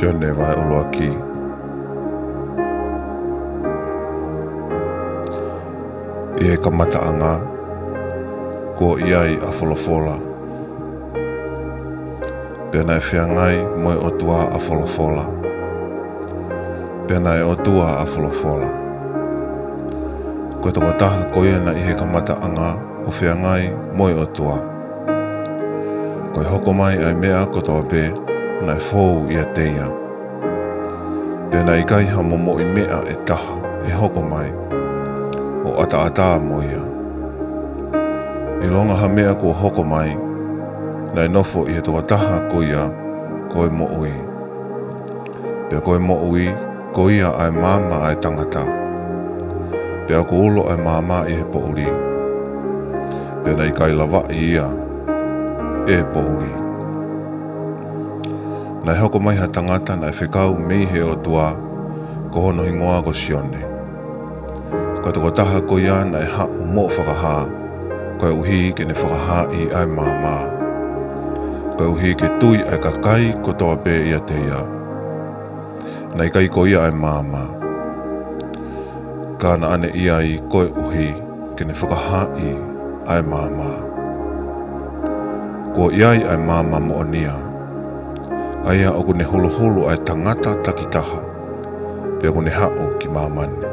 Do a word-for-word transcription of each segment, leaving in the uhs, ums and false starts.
Sione vahe ʻuluaki. ʻI he kamataʻanga, kuo ʻi ai ʻa Folofola. Pea naʻe feangai mo e ʻOtua ʻa Folofola. Pea naʻe ʻOtua ʻa Folofola. Ko e tokotaha ko ia naʻe ʻi he kamataʻanga ʻo feangai mo e ʻOtua. Ko e hoko mai ʻa e meʻa kotoa pē naʻe fou ʻiate ia. Pea naʻe ʻikai ha momoʻi meʻa ʻe taha ʻe hoko mai ʻo ʻataʻatā mo ia. ʻIlonga ha meʻa kuo hoko mai, naʻe nofo ʻi he tokotaha ko ia ko e moʻui. Pea ko e moʻui, ko ia ʻa e maama ʻa e tangata. Pea ʻoku ulo ʻa e maama ʻi he poʻuli. Pea naʻe ʻikai lavaʻi ia ʻe he poʻuli. Naʻe hoko mai ha tangata naʻe fekau mei he ʻOtua, ko hono hingoa ko Sione. Ko e tokotaha ko ia naʻe haʻu moʻo fakahā, koeʻuhi ke ne fakahaaʻi ʻa e maama. Koeʻuhi ke tui ʻa e kakai kotoa pē ʻiate ia. Naʻe ʻikai ko ia ʻa e maama. Ka naʻa ne ʻi ai koeʻuhi ke ne fakahaaʻi ʻa e maama. Kuo ʻi ai ʻa e maama moʻonia. ʻA ia ʻoku ne huluhulu ʻa e tangata takitaha. Pea ʻoku ne haʻu ki māmani.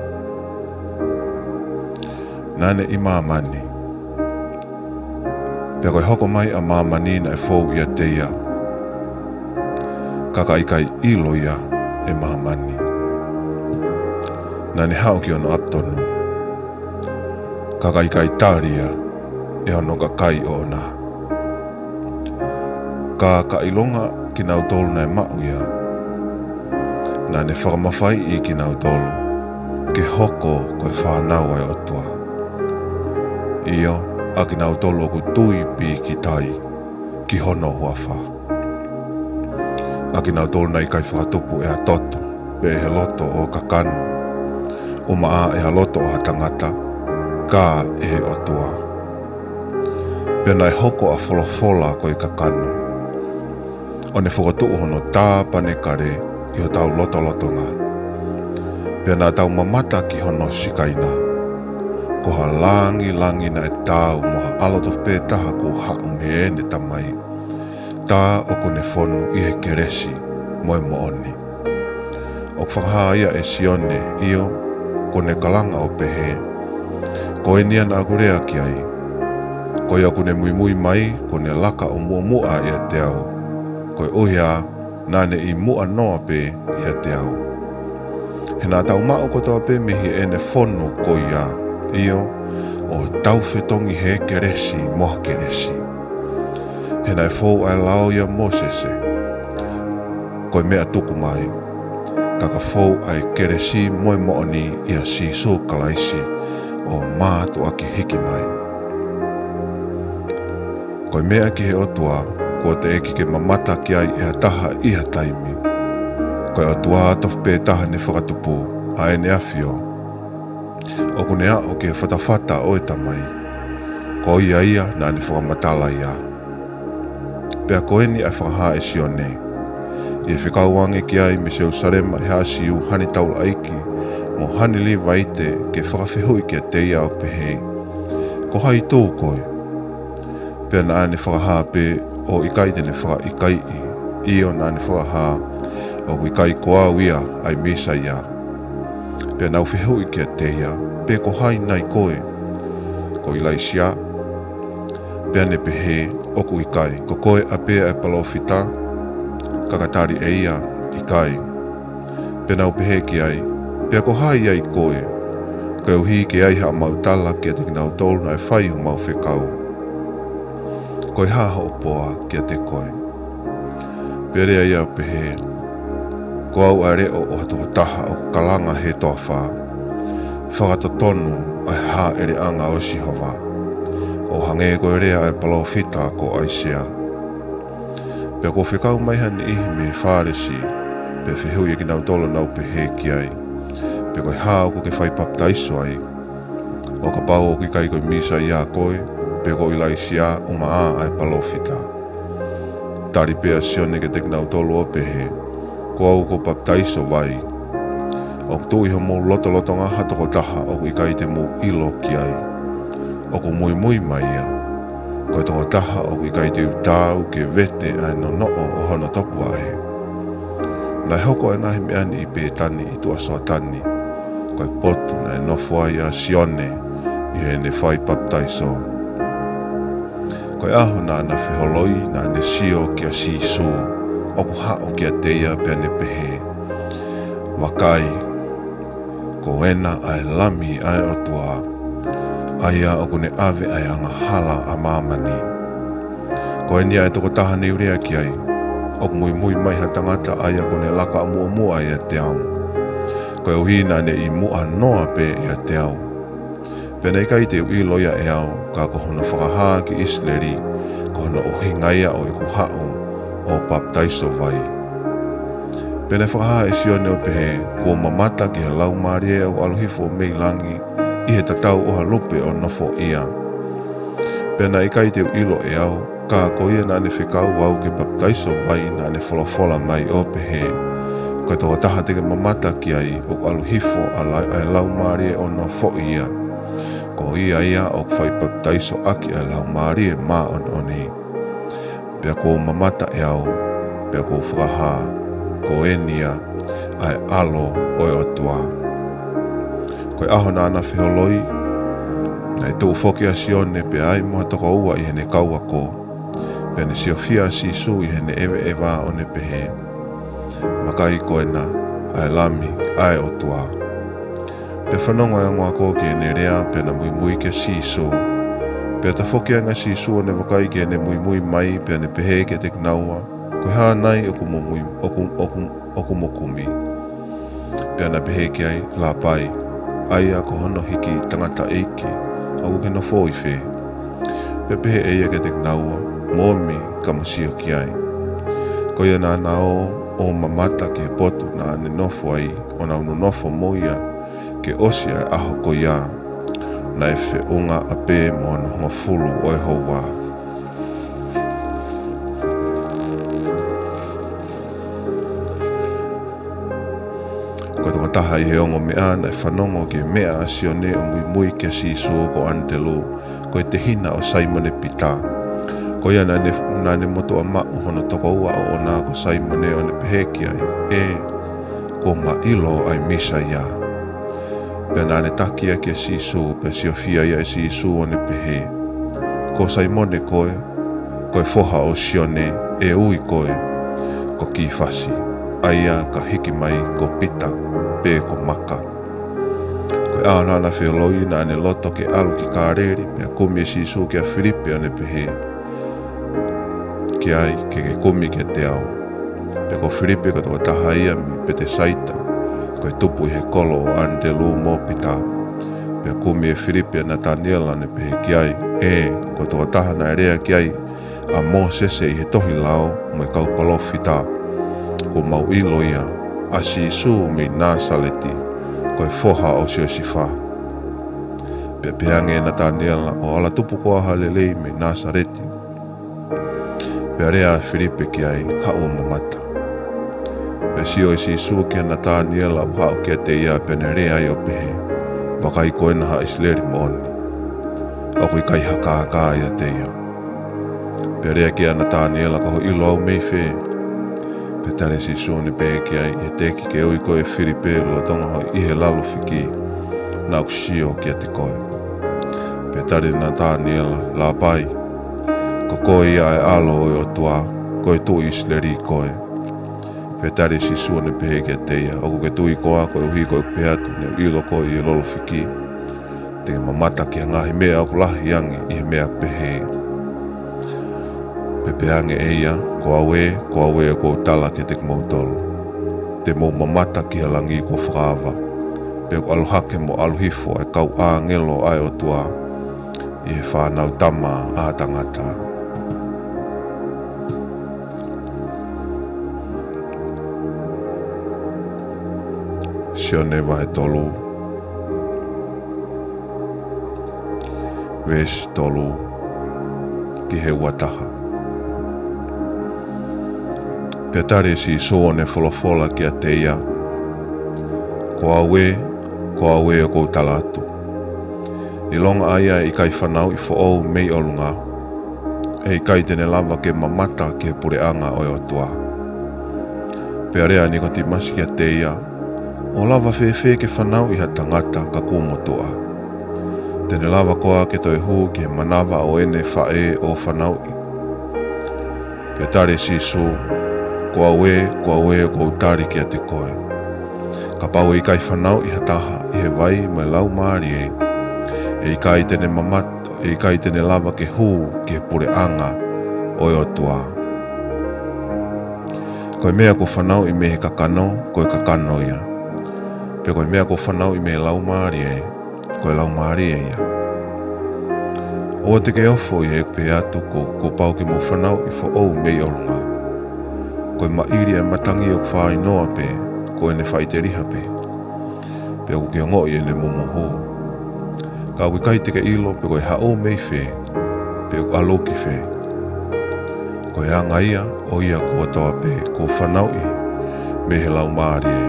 Naʻa ne ʻi māmani. Pea ko e hoko mai ʻa māmani naʻe fou ʻiate ia. Ka ka ʻikai ʻilo ia ʻe māmani. Naʻa ne haʻu ki hono ʻapitonu. Ka ka ʻikai tali ia ʻe hono kakai ʻoʻona. Ka ka ʻilonga kinautolu naʻe maʻu ia. Naʻa ne fakamafaiʻi kinautolu ke hoko ko e fānau ʻa e ʻOtua. ʻIo, ʻa kinautolu ʻoku tui pīkitai ki hono huafa. ʻA kinautolu naʻe ʻikai fakatupu ʻe ha toto, pe ʻe he loto ʻo e kakano. ʻUmaʻā ʻe ha loto ʻo ha tangata, ka ʻe he ʻOtua. Pea naʻe hoko ʻa Folofola ko e kakano. ʻO ne fokotuʻu hono tāpanekale ʻi hotau lotolotonga. Pea naʻa tau mamata ki hono sikaina. Ko ha langilangi naʻe taau mo ha ʻAlo tofu pē taha kuo haʻu mei heʻene Tamai. Tā ʻoku ne fonu ʻi he kelesi mo e moʻoni. ʻOku fakahā ia ʻe Sione, ʻio, kuo ne kalanga ʻo pehē. Ko eni ia naʻa ku lea ki ai. Ko ia ʻoku ne muimui mai, kuo ne laka ʻo muʻomuʻa ʻiate au. Koeʻuhi ā, naʻa ne ʻi muʻa noa pē ʻiate au. He naʻa tau maʻu kotoa pē mei heʻene fonu ko ia, ʻio, ʻo tau fetongi he kelesi mo ha kelesi. He naʻe fou ʻa e lao ʻia Mōsese, ko e meʻa tuku mai, ka ka fou ʻa e kelesi mo e moʻoni ʻia Sīsū Kalaisi ʻo mātuʻaki hiki mai. Ko e meʻa ki he ʻOtua, kuo teʻeki ke mamata ki ai ʻe ha taha ʻi ha taimi. Ko e ʻOtua tofu pē taha ne fakatupu, ʻa ʻEne ʻAfio. ʻOku ne aʻu ki he fatafata ʻo e Tamai. Ko ia ia naʻa ne fakamatala ia. Pea ko eni ʻa e fakahā ʻe Sione. ʻI he fekau ange ki ai mei Selūsalema ʻe he haʻa Siu ha ni taulaʻeiki, mo ha ni Līvaite ke fakafehuʻi kiate ia ʻo pehē. Ko hai tū koe? Pea naʻa ne fakahā pē ʻoku ʻikai te ne fakaʻikaiʻi, ʻio naʻa ne fakahā ʻoku ʻikai ko au ia ʻa e Mīsaia. Pea nau fehuʻi kiate ia, pe ko hai nai koe? Ko ʻIlaisiā? Pea ne pehē, ʻoku ʻikai, ko koe ʻapē ʻa e palōfita? Ka ka tali ʻe ia, ʻikai. Pea nau pehē ki ai, pea ko hai ai koe? Koeʻuhi ke ʻi ai haʻamau tala kiate kinautolu naʻe fai homau fekau. Ko e hā hoʻo poa kiate koe? Pea lea ia ʻo pehē, ko au ʻa e leʻo ʻo ha tokotaha ʻoku kalanga he toafa. Fakatotonu ʻa e hāʻeleʻanga ʻo Sihova. ʻO hangē ko e lea ʻa e palōfita ko ʻAisea. Pea kuo fekau mai ha niʻihi mei he Fālesi, pea fehuʻi ʻe kinautolu ʻo nau pehē ki ai, pe ko e hā ʻoku ke fai papitaiso ai? ʻO kapau ʻoku ʻikai ko e Mīsaia koe, pe ko ʻIlaisiā, ʻumaʻā ʻa e palōfita. Tali pē ʻa Sione kiate kinautolu ʻo pehē, Ko au ʻoku ou papitaiso vai. ʻOku tuʻu ʻi homou lotolotonga ha tokotaha ʻoku ʻikai te mou ʻilo ki ai. ʻOku muimui mai ia. Ko e tokotaha ʻoku ʻikai te u taau ke vete ʻa e nonoʻo ʻo hono topuvaʻe. Naʻe hoko ʻa e ngaahi meʻa ni ʻi Pētani ʻi tuʻa Soatani, ko e potu naʻe nofo ai ʻa Sione ʻi heʻene fai papitaiso. Ko e ʻaho naʻa na feholoi naʻa ne sio kia Sīsū ʻoku haʻu kiate ia, pea ne pehē, Vakai, ko ena ʻa e Lami ʻa e ʻOtua, ʻa ia ʻoku ne ʻave ʻa e angahala ʻa māmani. Ko eni ʻa e tokotaha ne u lea ki ai, ʻoku muimui mai ha tangata ʻa ia kuo ne laka muʻomuʻa ʻiate au, koeʻuhi naʻa ne ʻi muʻa noa pē ʻiate au. Pea naʻe ʻikai te u ʻilo ia ʻe au, ka ko hono fakahā ki ʻIsileli, ko hono ʻuhinga ia ʻo ʻeku haʻu ʻo papitaiso vai. Pea naʻe fakahā ʻe Sione ʻo pehē, Kuo u mamata ki he Laumālie ʻoku ʻalu hifo mei langi, ʻi he tatau ʻo ha lupe ʻo nofoʻia. Pea naʻe ʻikai te u ʻilo ʻe au, ka ko ia naʻa ne fekau au ke papitaiso vai naʻa ne folofola mai ʻo pehē, Ko e tokotaha te ke mamata ki ai ʻoku ʻalu hifo ʻa la-, ʻa e Laumālie ʻo nofoʻia. Ko ia ia ʻoku fai papitaiso ʻaki ʻa e Laumālie Māʻoniʻoni. Pea kuo u mamata ʻe au, pea kuo u fakahā, ko eni ia ʻa e ʻAlo ʻo e ʻOtua. Ko e ʻaho naʻa na feholoi, naʻe tuʻu foki ʻa Sione pea ai mo ha toko ua ʻi heʻene kau ako, pea ne siofia ʻa Sīsū ʻi heʻene ʻeveʻeva ʻo ne pehē, Vakai, ko ena ʻa e Lami ʻa e ʻOtua. Pea fanongo ʻa e ongo ako ki heʻene lea, pea na muimui kia Sīsū. Pea tafoki ange ʻa Sīsū ʻo ne vakai ki heʻene muimui mai, pea ne pehē kiate kinaua, Ko e hā nai ʻoku mo mui-, ʻoku, ʻoku, ʻoku mo kumi? Pea na pehē ki ai, Lāpai, ʻa ia ko hono hiki tangataʻeiki, ʻoku ke nofo ʻi fē? Pea pehē ʻe ia kiate kinaua, Mo omi ka mo sio ki ai. Ko ia naʻa na ō ʻo mamata ki he potu naʻa ne nofo ai, ʻo nau nonofo mo ia, ke ʻosi ʻa e ʻaho ko ia, naʻe feʻunga ʻapē mo hono hongofulu ʻo e houa. Ko e tokotaha ʻi he ongo meʻa naʻe fanongo ki he meʻa ʻa Sione ʻo muimui kia Sīsū ko ʻAnitelū, ko e tehina ʻo Saimone Pita. Ko ia naʻa ne, naʻa ne motuʻa maʻu hono tokoua ʻoʻona ko Saimone ʻo ne pehē ki ai, ʻE, kuo ma ʻilo ʻa e Mīsaia. Pea naʻa ne taki ia kia Sīsū, pea siofia ia ʻe Sīsū ʻo ne pehē, Ko Saimone koe, ko e foha ʻo Sione, ʻe ui koe ko Kīfasi, ʻa ia ka hiki mai ko Pita, pe ko Maka. Ko e ʻaho naʻa na feholoi naʻa ne loto ke ʻalu ki Kāleli, pea kumi ʻe Sīsū kia Filipe ʻo ne pehē, Ki ai, ke ke kumi kiate au. Pea ko Filipe ko e tokotaha ia mei Petesaita, ko e tupu ʻi he kolo ʻo ʻAnitelū mo Pita. Pea kumi ʻe Filipe ʻa Nataniela ʻo ne pehē ki ai, ʻE, ko e tokotaha naʻe lea ki ai ʻa Mōsese ʻi he tohi lao mo e kau palōfita, kuo mau ʻilo ia, ʻa Sīsū mei Nāsaleti, ko e foha ʻo Siosifa. Pea pehē ange ʻe Nataniela, ʻO ala tupu koā ha lelei mei Nāsaleti? Pea lea ʻa Filipe ki ai, Haʻu ʻo mamata. Pea sio ʻe Sīsū kia Nataniela ʻoku haʻu kiate ia, pea ne lea ai ʻo pehē, Vakai, ko ena ha ʻIsileli moʻoni, ʻoku ʻikai ha kākā ʻiate ia. Pea lea ki ai ʻa Nataniela, Ko hoʻo ʻilo au mei fē? Pea tali ʻe Sīsū ʻo ne pehē ki ai, ʻI he teʻeki ke ui koe ʻe Filipe lolotonga hoʻo ʻi he lalo fiki, naʻa ku sio kiate koe. Pea tali ʻe Nataniela, Lāpai, ko koe ia ʻa e ʻAlo ʻo e ʻOtua, ko e Tuʻi ʻIsileli koe. Pea tali ʻe Sīsū ʻo ne pehē kiate ia, ʻOku ke tui koā koeʻuhi ko ʻeku pehē atu, Ne u ʻilo koe ʻi he lalo fiki? Te ke mamata ki he ngaahi meʻa ʻoku lahi ange ʻi he meʻa pehē. Pea pehē ange ʻe ia, Ko au ē, ko au ē, ʻoku ou tala kiate kimoutolu, te mou mamata ki he langi kuo fakaava, pea kuo ʻalu hake mo ʻalu hifo ʻa e kau ʻāngelo ʻa e ʻOtua ʻi he Fānautama ʻa Tangata. Sione vahe tolu, veesi tolu ki he ua taha. Pea tali ʻe Sīsū ʻo ne folofola kiate ia, Ko au ē, ko au ē ʻoku ou tala atu, ʻilonga ʻa ia ʻe ʻikai fanauʻi foʻou mei ʻolunga, ʻe ʻikai te ne lava ke mamata ki he puleʻanga ʻo e ʻOtua. Pea lea ʻa Nikotīmasi kiate ia, ʻOku lava fēfē ke fanauʻi ha tangata ka kuo motuʻa? Te ne lava koā ke toe hū ki he manava ʻo ʻene faʻē ʻo fanauʻi? Pea tali ʻe Sīsū, Ko au ē, ko au ē ʻoku ou tali kiate koe, kapau ʻe ʻikai fanauʻi ha taha ʻi he vai mo e Laumālie, ʻe ʻikai te ne mamata, ʻe ʻikai te ne lava ke hū ki he puleʻanga ʻo e ʻOtua. Ko e meʻa kuo fanauʻi mei he kakano, ko e kakano ia. Pea ko e meʻa kuo fanauʻi mei he Laumālie, ko e Laumālie ia. ʻOua te ke ofo ʻi heʻeku pehē atu kuo, kuo pau ke mou fanauʻi foʻou mei ʻolunga. Ko e maʻili ʻa e matangi ʻoku fāinoa pē, ko ʻene faʻiteliha pē, pea ʻoku ke ongoʻi ʻene mumuhu, ka ʻoku ʻikai te ke ʻilo pe ko e haʻu mei fē, pe ʻoku ʻalu ki fē. Ko e anga ia ʻo ia kotoa pē kuo fanauʻi mei he Laumālie.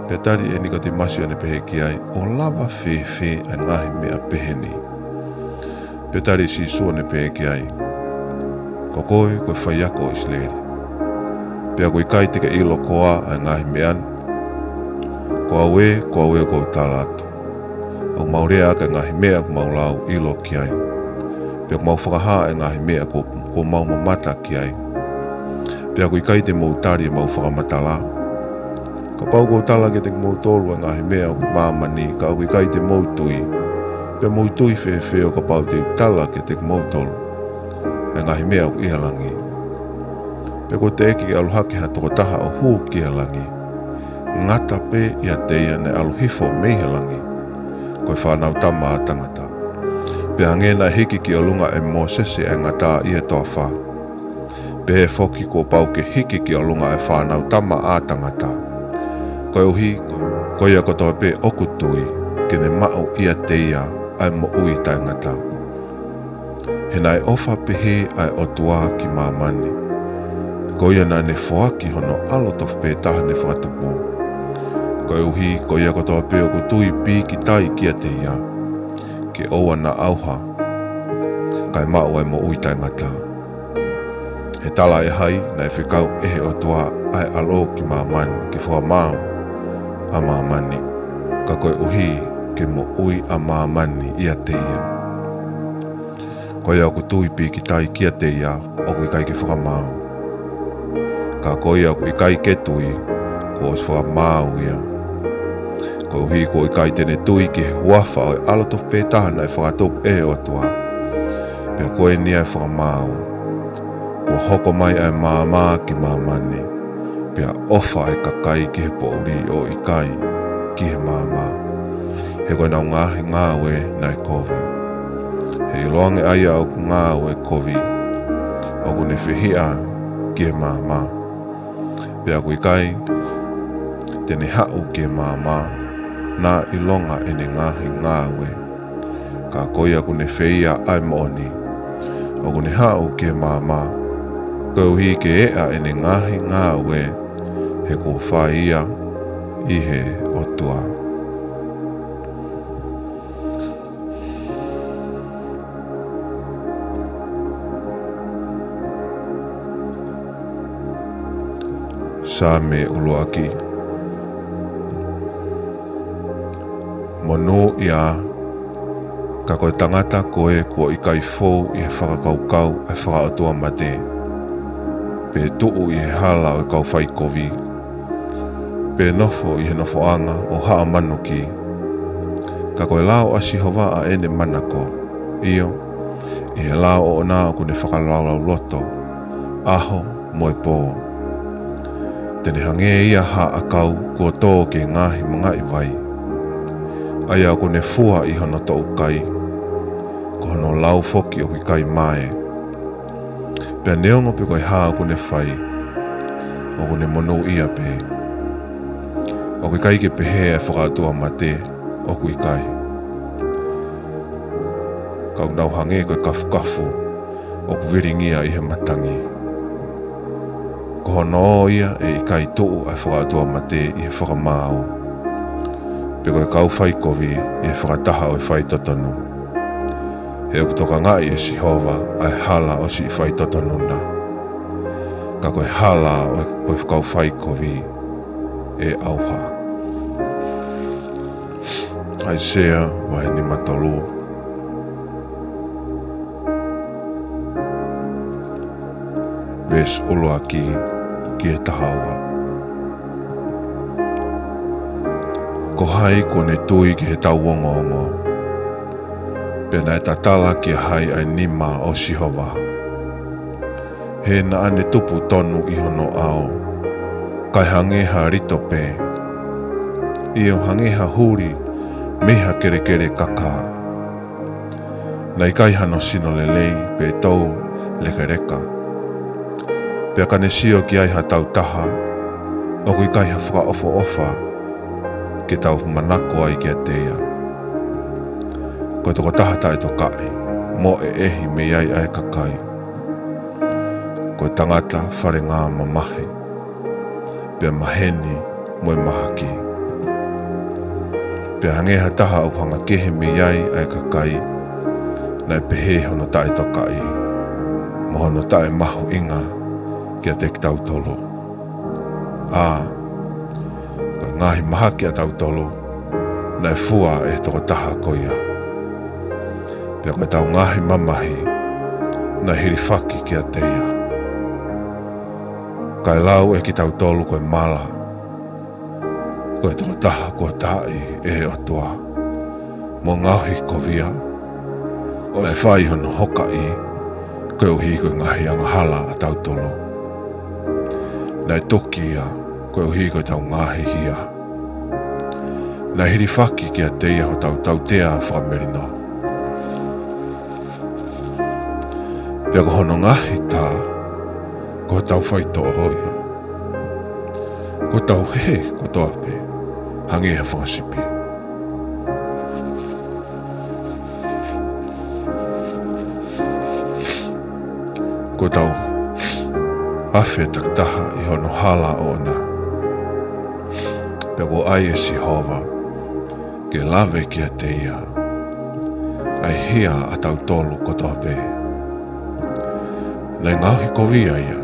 Pea tali ʻe Nikotīmasi ʻo ne pehē ki ai, ʻOku lava fēfē ʻa e ngaahi meʻa pehē ni? Pea tali ʻe Sīsū ʻo ne pehē ki ai, Ko koe ko e faiako ʻo ʻIsileli, pea ʻoku ʻikai te ke ʻilo koā ʻa e ngaahi meʻa ni? Ko au ē, ko au ē ʻoku ou tala atu, ʻoku mau lea ʻaki ʻa e ngaahi meʻa ʻoku mau lau ʻilo ki ai, pea ʻoku mau fakahā ʻa e ngaahi meʻa kuo, kuo mau mamata ki ai, pea ʻoku ʻikai te mou tali ʻemau fakamatala. Kapau ʻoku ou tala kiate kimoutolu ʻa e ngaahi meʻa ʻoku ʻi māmani, ka ʻoku ʻikai te mou tui, pea mou tui fēfē ʻo kapau te u tala kiate kimoutolu ʻa e ngaahi meʻa ʻoku ʻi he langi? Pea kuo teʻeki ke ʻalu hake ha tokotaha ʻo hū ki he langi, ngata pē ʻiate ia naʻe ʻalu hifo mei he langi, ko e Fānautama ʻa Tangata. Pea hangē naʻe hiki ki ʻolunga ʻe Mōsese ʻa e ngata ʻi he toafa, pehē foki kuo pau ke hiki ki ʻolunga ʻa e Fānautama ʻa Tangata, koeʻuhi ko ia kotoa pē ʻoku tui, ke ne maʻu ʻiate ia ʻa e moʻui taʻengata. He naʻe ʻofa pehē ʻa e ʻOtua ki māmani, ko ia naʻa ne foaki hono ʻAlo tofu pē taha ne fakatupu, koeʻuhi ko ia kotoa pē ʻoku tui pīkitai kiate ia, ke ʻoua naʻa ʻauha, kae maʻu ʻa e moʻui taʻengata. He talaʻehai naʻe fekau ʻe he ʻOtua ʻa e ʻAlo ki māmani ke fakamaau ʻa māmani, ka koeʻuhi ke moʻui ʻa māmani ʻiate ia. Ko ia ʻoku tui pīkitai kiate ia ʻoku ʻikai ke fakamaau, ka ko ia ʻoku ʻikai ke tui, kuo ʻosi fakamaau ia, koeʻuhi kuo ʻikai te ne tui ki he huafa ʻo e ʻAlo tofu pē taha naʻe fakatupu ʻe he ʻOtua. Pea ko eni ʻa e fakamaau, kuo hoko mai ʻa e maama ki māmani, pea ʻofa ʻa e kakai ki he poʻuli ʻo ʻikai ki he maama, he ko ʻenau ngaahi ngāue naʻe kovi. He ʻilonga ʻa ia ʻoku ngāue kovi, ʻoku ne fehiʻa ki he maama, pea ʻoku ʻikai te ne haʻu ki he maama, naʻa ʻilonga ʻene ngaahi ngāue. Ka ko ia ʻoku ne feia ʻa e moʻoni, ʻoku ne haʻu ki he maama, koeʻuhi ke eʻa ʻene ngaahi ngāue, he kuo fai ia ʻi he ʻOtua. Saame ʻuluaki. Monūʻia, ka ko e tangata ko ē kuo ʻikai fou ʻi he fakakaukau ʻa e fakaʻotuamate, pe tuʻu ʻi he hala ʻo e kau faikovi, pe nofo ʻi he nofoʻanga ʻo haʻa manuki. Ka ko e lao ʻa Sihova ʻa ʻene manako, ʻio, ʻi he lao ʻoʻona ʻoku ne fakalaulauloto ʻaho mo e pō. Te ne hangē ia ha ʻakau kuo tō ki he ngaahi mangaʻi vai, ʻa ia ʻoku ne fua ʻi hono toʻukai, ko hono lau foki ʻoku ʻikai mae. Pea neongo pe ko e hā ʻoku ne fai, ʻoku ne monūʻia pē. ʻOku ʻikai ke pehē ʻa e fakaʻotuamate, ʻoku ʻikai. Ka ʻoku nau hangē ko e kafukafu ʻoku vilingia ʻi he matangi. Ko hono ō ia ʻe ʻikai tuʻu ʻa e fakaʻotuamate ʻi he fakamaau, pe ko e kau faikovi ʻi he fakataha ʻo e faitotonu. He ʻoku tokangaʻi ʻe Sihova ʻa e hala ʻo siʻi faitotonu na, ka ko e hala ʻo e, ʻo e kau faikovi ʻe ʻauha. ʻAisea vahe nima tolu, veesi ʻuluaki ki he taha ua. Ko hai kuo ne tui ki heʻetau ongoongo, pea naʻe tatala kia hai ʻa e nima ʻo Sihova? He naʻa ne tupu tonu ʻi hono ʻao, kae hangē ha lito pē, ʻio, hangē ha huli mei ha kelekele kakā. Naʻe ʻikai hano sino lelei pe tou lekeleka. Pea ka ne sio ki ai ha tautaha, ʻoku ʻikai ha fakaʻofoʻofa ke tau manako ai kiate ia. Ko e tokotaha taʻetokaʻi, mo ʻeʻehi mei ai ʻa e kakai. Ko e tangata falenga mamahi, pea maheni mo e mahaki. Pea hangē ha taha ʻoku hanga kehe mei ai ʻa e kakai, naʻe pehē hono taʻetokaʻi, mo hono taʻemahuʻinga kiate kitautolu. ʻA, ko e ngaahi mahaki ʻatautolu, naʻe fua ʻe he tokotaha ko ia. Pea ko ʻetau ngaahi mamahi, naʻe hilifaki kiate ia. Kae lau ʻe kitautolu ko e mala, ko e tokotaha kuo taaʻi ʻe he ʻOtua, mo ngaohikovia, ʻo naʻe fai hono hokaʻi koeʻuhi ko e ngaahi angahala ʻatautolu. Naʻe tuki ia koeʻuhi ko ʻetau ngaahi hia. Naʻe hilifaki kiate ia hotau tautea fakamelino. Pea ko hono ngaahi tā, ko hotau faitoʻo ia. Kuo tau hē kotoa pē, hangē ha fanga sipi. Kuo tau afe takitaha ʻi hono hala ʻoʻona. Pea kuo ʻai ʻe Sihova ke lave kiate ia ʻa e hia ʻatautolu kotoa pē. Naʻe ngaohikovia ia,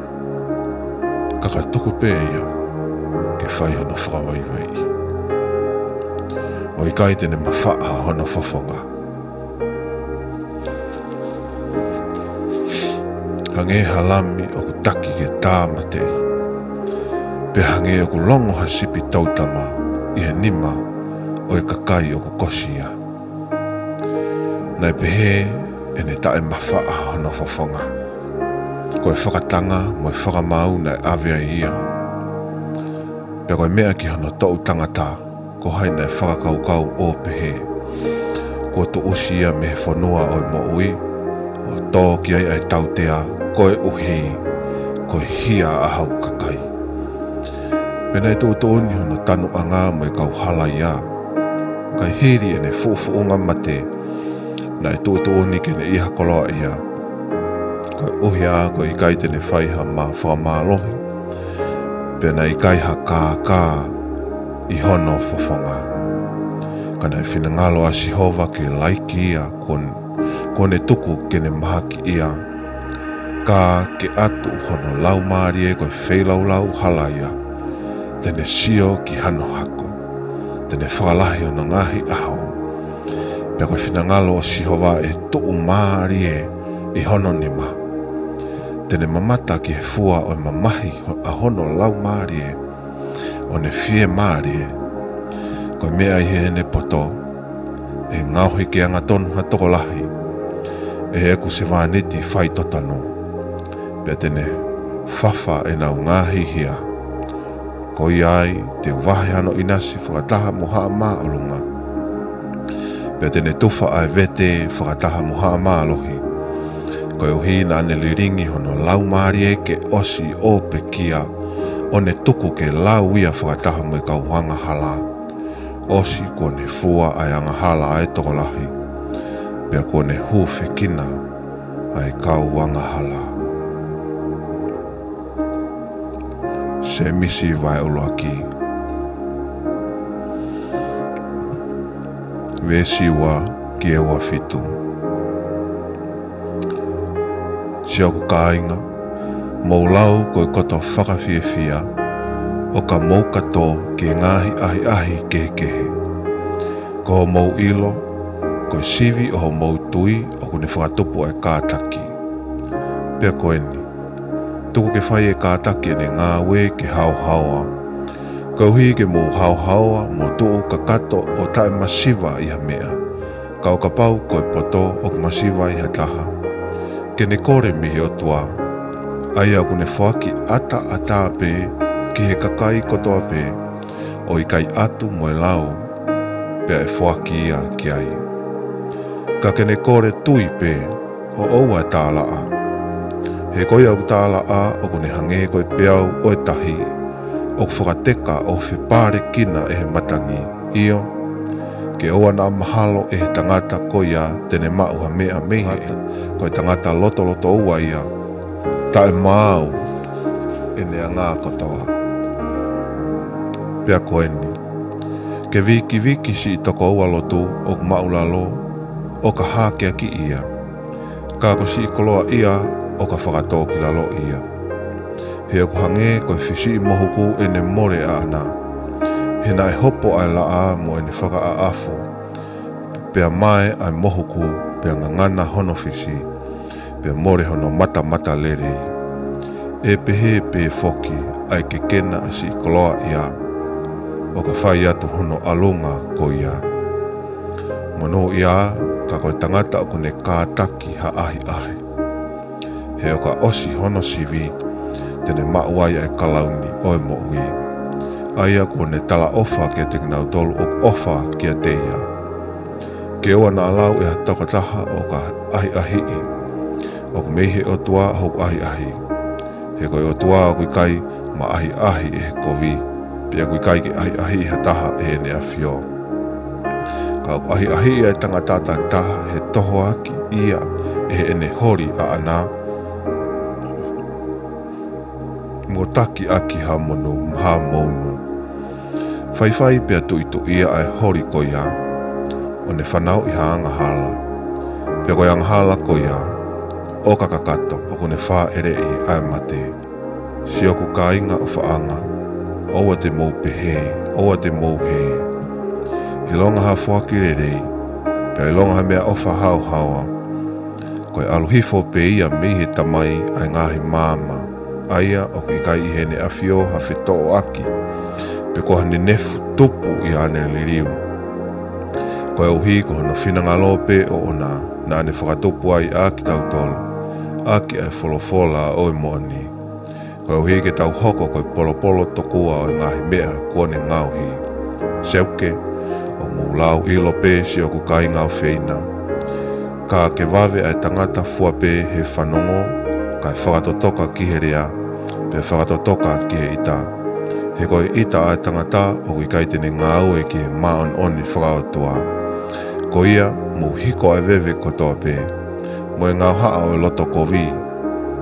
ka ka tuku pē ia ke fai hono fakavaivaiʻi. ʻO ʻikai te ne mafaʻa hono fofonga. Hangē ha lami ʻoku taki ke tāmateʻi, pea hangē ʻoku longo ha sipi tautama ʻi he nima ʻo e kakai ʻoku kosi ia. Naʻe pehē ʻene taʻemafaʻa hono fofonga. Ko e fakatanga mo e fakamaau naʻe ʻave ai ia. Pea ko e meʻa ki hono toʻu tangata, ko hai naʻe fakakaukau ʻo pehē, kuo tuʻusi ia mei he fonua ʻo e moʻui, ʻo tō ki ai ʻa e tautea, koeʻuhi ko e hia ʻa hau kakai. Pea naʻe tuʻutuʻuni hono tanuʻanga mo e kau halaia. Kae hili ʻene fuʻufuʻunga mate, naʻe tuʻutuʻuni ke ne ʻi ha koloaʻia. Koeʻuhi ā, ko e ʻikai te ne fai ha mā-, fakamālohi, pea naʻe ʻikai ha kākā ʻi hono fofonga. Ka naʻe finangalo ʻa Sihova ke laiki ia, kuo n-, kuo ne tuku ke ne mahakiʻia. Ka ke ʻatu hono laumālie ko e feilaulau halaia, te ne sio ki hano hako, te ne fakalahi hono ngaahi ʻaho. Pea ko e finangalo ʻo Sihova ʻe tuʻumālie ʻi hono nima. Te ne mamata ki he fua ʻo e mamahi ho-, ʻa hono laumālie, ʻo ne fiemālie. Ko e meʻa ʻi heʻene poto, ʻe ngaohi ke angatonu ha tokolahi ʻe heʻeku sevāniti faitotonu. Pea te ne fafa ʻenau ngaahi hia. Ko ia ai, te u vahe hano ʻinasi fakataha mo haʻa māʻolunga. Pea te ne tufa ʻa e vete fakataha mo haʻa mālohi. Koeʻuhi naʻa ne lilingi hono laumālie ke ʻosi ʻo pekia, ʻo ne tuku ke lau ia fakataha mo e kau angahala. ʻOsi kuo ne fua ʻa e angahala ʻa e tokolahi, pea kuo ne hūfekina ʻa e kau angahala. Sēmisi vahe ʻuluaki, veesi ua ki he ua fitu. Siʻoku kāinga, mou lau ko e koto fakafiefia, ʻo ka mou ka tō ki he ngaahi ʻahiʻahi kehekehe. Ko hoʻomou ʻilo, ko e sivi ʻo hoʻomou tui ʻoku ne fakatupu ʻa e kātaki. Pea ko eni, tuku ke fai ʻe he kātaki ʻene ngāue ke haohaoa, koeʻuhi ke mou haohaoa mo tuʻu kakato ʻo taʻemasiva ʻi ha meʻa. Ka ʻo kapau ko e poto ʻoku masiva ʻi ha taha, ke ne kole mei he ʻOtua, ʻa ia ʻoku ne foaki ʻataʻatā pē ki he kakai kotoa pē, ʻo ʻikai ʻatu mo e lau, pea ʻe foaki ia ki ai. Ka ke ne kole tui pē, ʻo ʻoua ʻe tālaʻa. He ko ia ʻoku tālaʻa ʻoku ne hangē ko e peau ʻo e tahi, ʻoku fakateka ʻo fepalekina ʻe he matangi. ʻIo, ke ʻoua naʻa mahalo ʻe he tangata ko ia te ne maʻu ha meʻa mei he ʻEiki, ko e tangata lotolotoua ia, taʻemaau ʻene anga kotoa. Pea ko eni, ke vikiviki siʻi tokoua lotu ʻoku māʻulalo, ʻo ka hākeakiʻi ia, ka ko siʻi koloaʻia ʻo ka fakatōkilaloʻi ia. He ʻoku hangē ko e fisiʻi mohuku ʻene mole ʻaʻana. He naʻe hopo ʻa e laʻā mo ʻene fakaʻaʻafu, pea mae ʻa e mohuku, pea ngangana hono fisi, pea mole hono matamatalelei. ʻE pehē pē foki ʻa e kekena ʻa siʻi koloaʻia, ʻo ka fai atu hono ʻalunga ko ia. Monūʻia ka ko e tangata ʻoku ne kātaki ha ʻahiʻahi. He ʻo ka ʻosi hono sivi, te ne maʻu ai ʻa e kalauni ʻo e moʻui, ʻa ia kuo ne talaʻofa kiate kinautolu ʻoku ʻofa kiate ia. Ke ʻoua naʻa lau ʻe ha tokotaha ʻo ka ʻahiʻahiʻi, ʻoku mei he ʻOtua hoku ʻahiʻahi. He ko e ʻOtua ʻoku ʻikai maʻahiʻahi ʻe he kovi, pea ʻoku ʻikai ke ʻahiʻahiʻi ha taha ʻe heʻene ʻafio. Ka ʻoku ʻahiʻahiʻi ʻa e tangata takitaha he tohoakiʻi ia ʻe heʻene holi ʻaʻana, mo takiʻaki ha monu, ha mounu. Faifai pea tuʻituʻia ʻa e holi ko ia, ʻo ne fanauʻi ha angahala. Pea ko e angahala ko ia, ʻo ka kakato, ʻoku ne fāʻeleʻi ʻa e mate. Siʻoku kāinga ʻofaʻanga, ʻoua te mou pehē, ʻoua te mou hē. ʻIlonga ha foaki lelei, pea ʻilonga ha meʻaʻofa haohaoa, ko e ʻalu hifo pē ia mei he Tamai ʻa e ngaahi maama, ʻa ia ʻoku ʻikai ʻi heʻene ʻafio ha fetoʻoaki, pe ko ha nenefu tupu ʻi haʻane liliu. Koeʻuhi ko hono finangalo pē ʻoʻona naʻa ne fakatupu ai ʻa kitautolu, ʻaki ʻa e folofola ʻo e moʻoni, koeʻuhi ke tau hoko ko e polopolo tokua ʻo e ngaahi meʻa kuo ne ngaohi. Seuke, ʻoku mou lau ʻilo pē siʻoku kāinga ʻofeina. Ka ke vave ʻa e tangata fua pē he fanongo, kae fakatotoka ki he lea, pea fakatotoka ki he ʻita. He ko e ʻita ʻa e tangata ʻoku ʻikai te ne ngāue ki he māʻoniʻoni fakaʻotua. Ko ia, mou hiko ʻa e veve kotoa pē, mo e ngaohaʻa ʻo e loto kovi,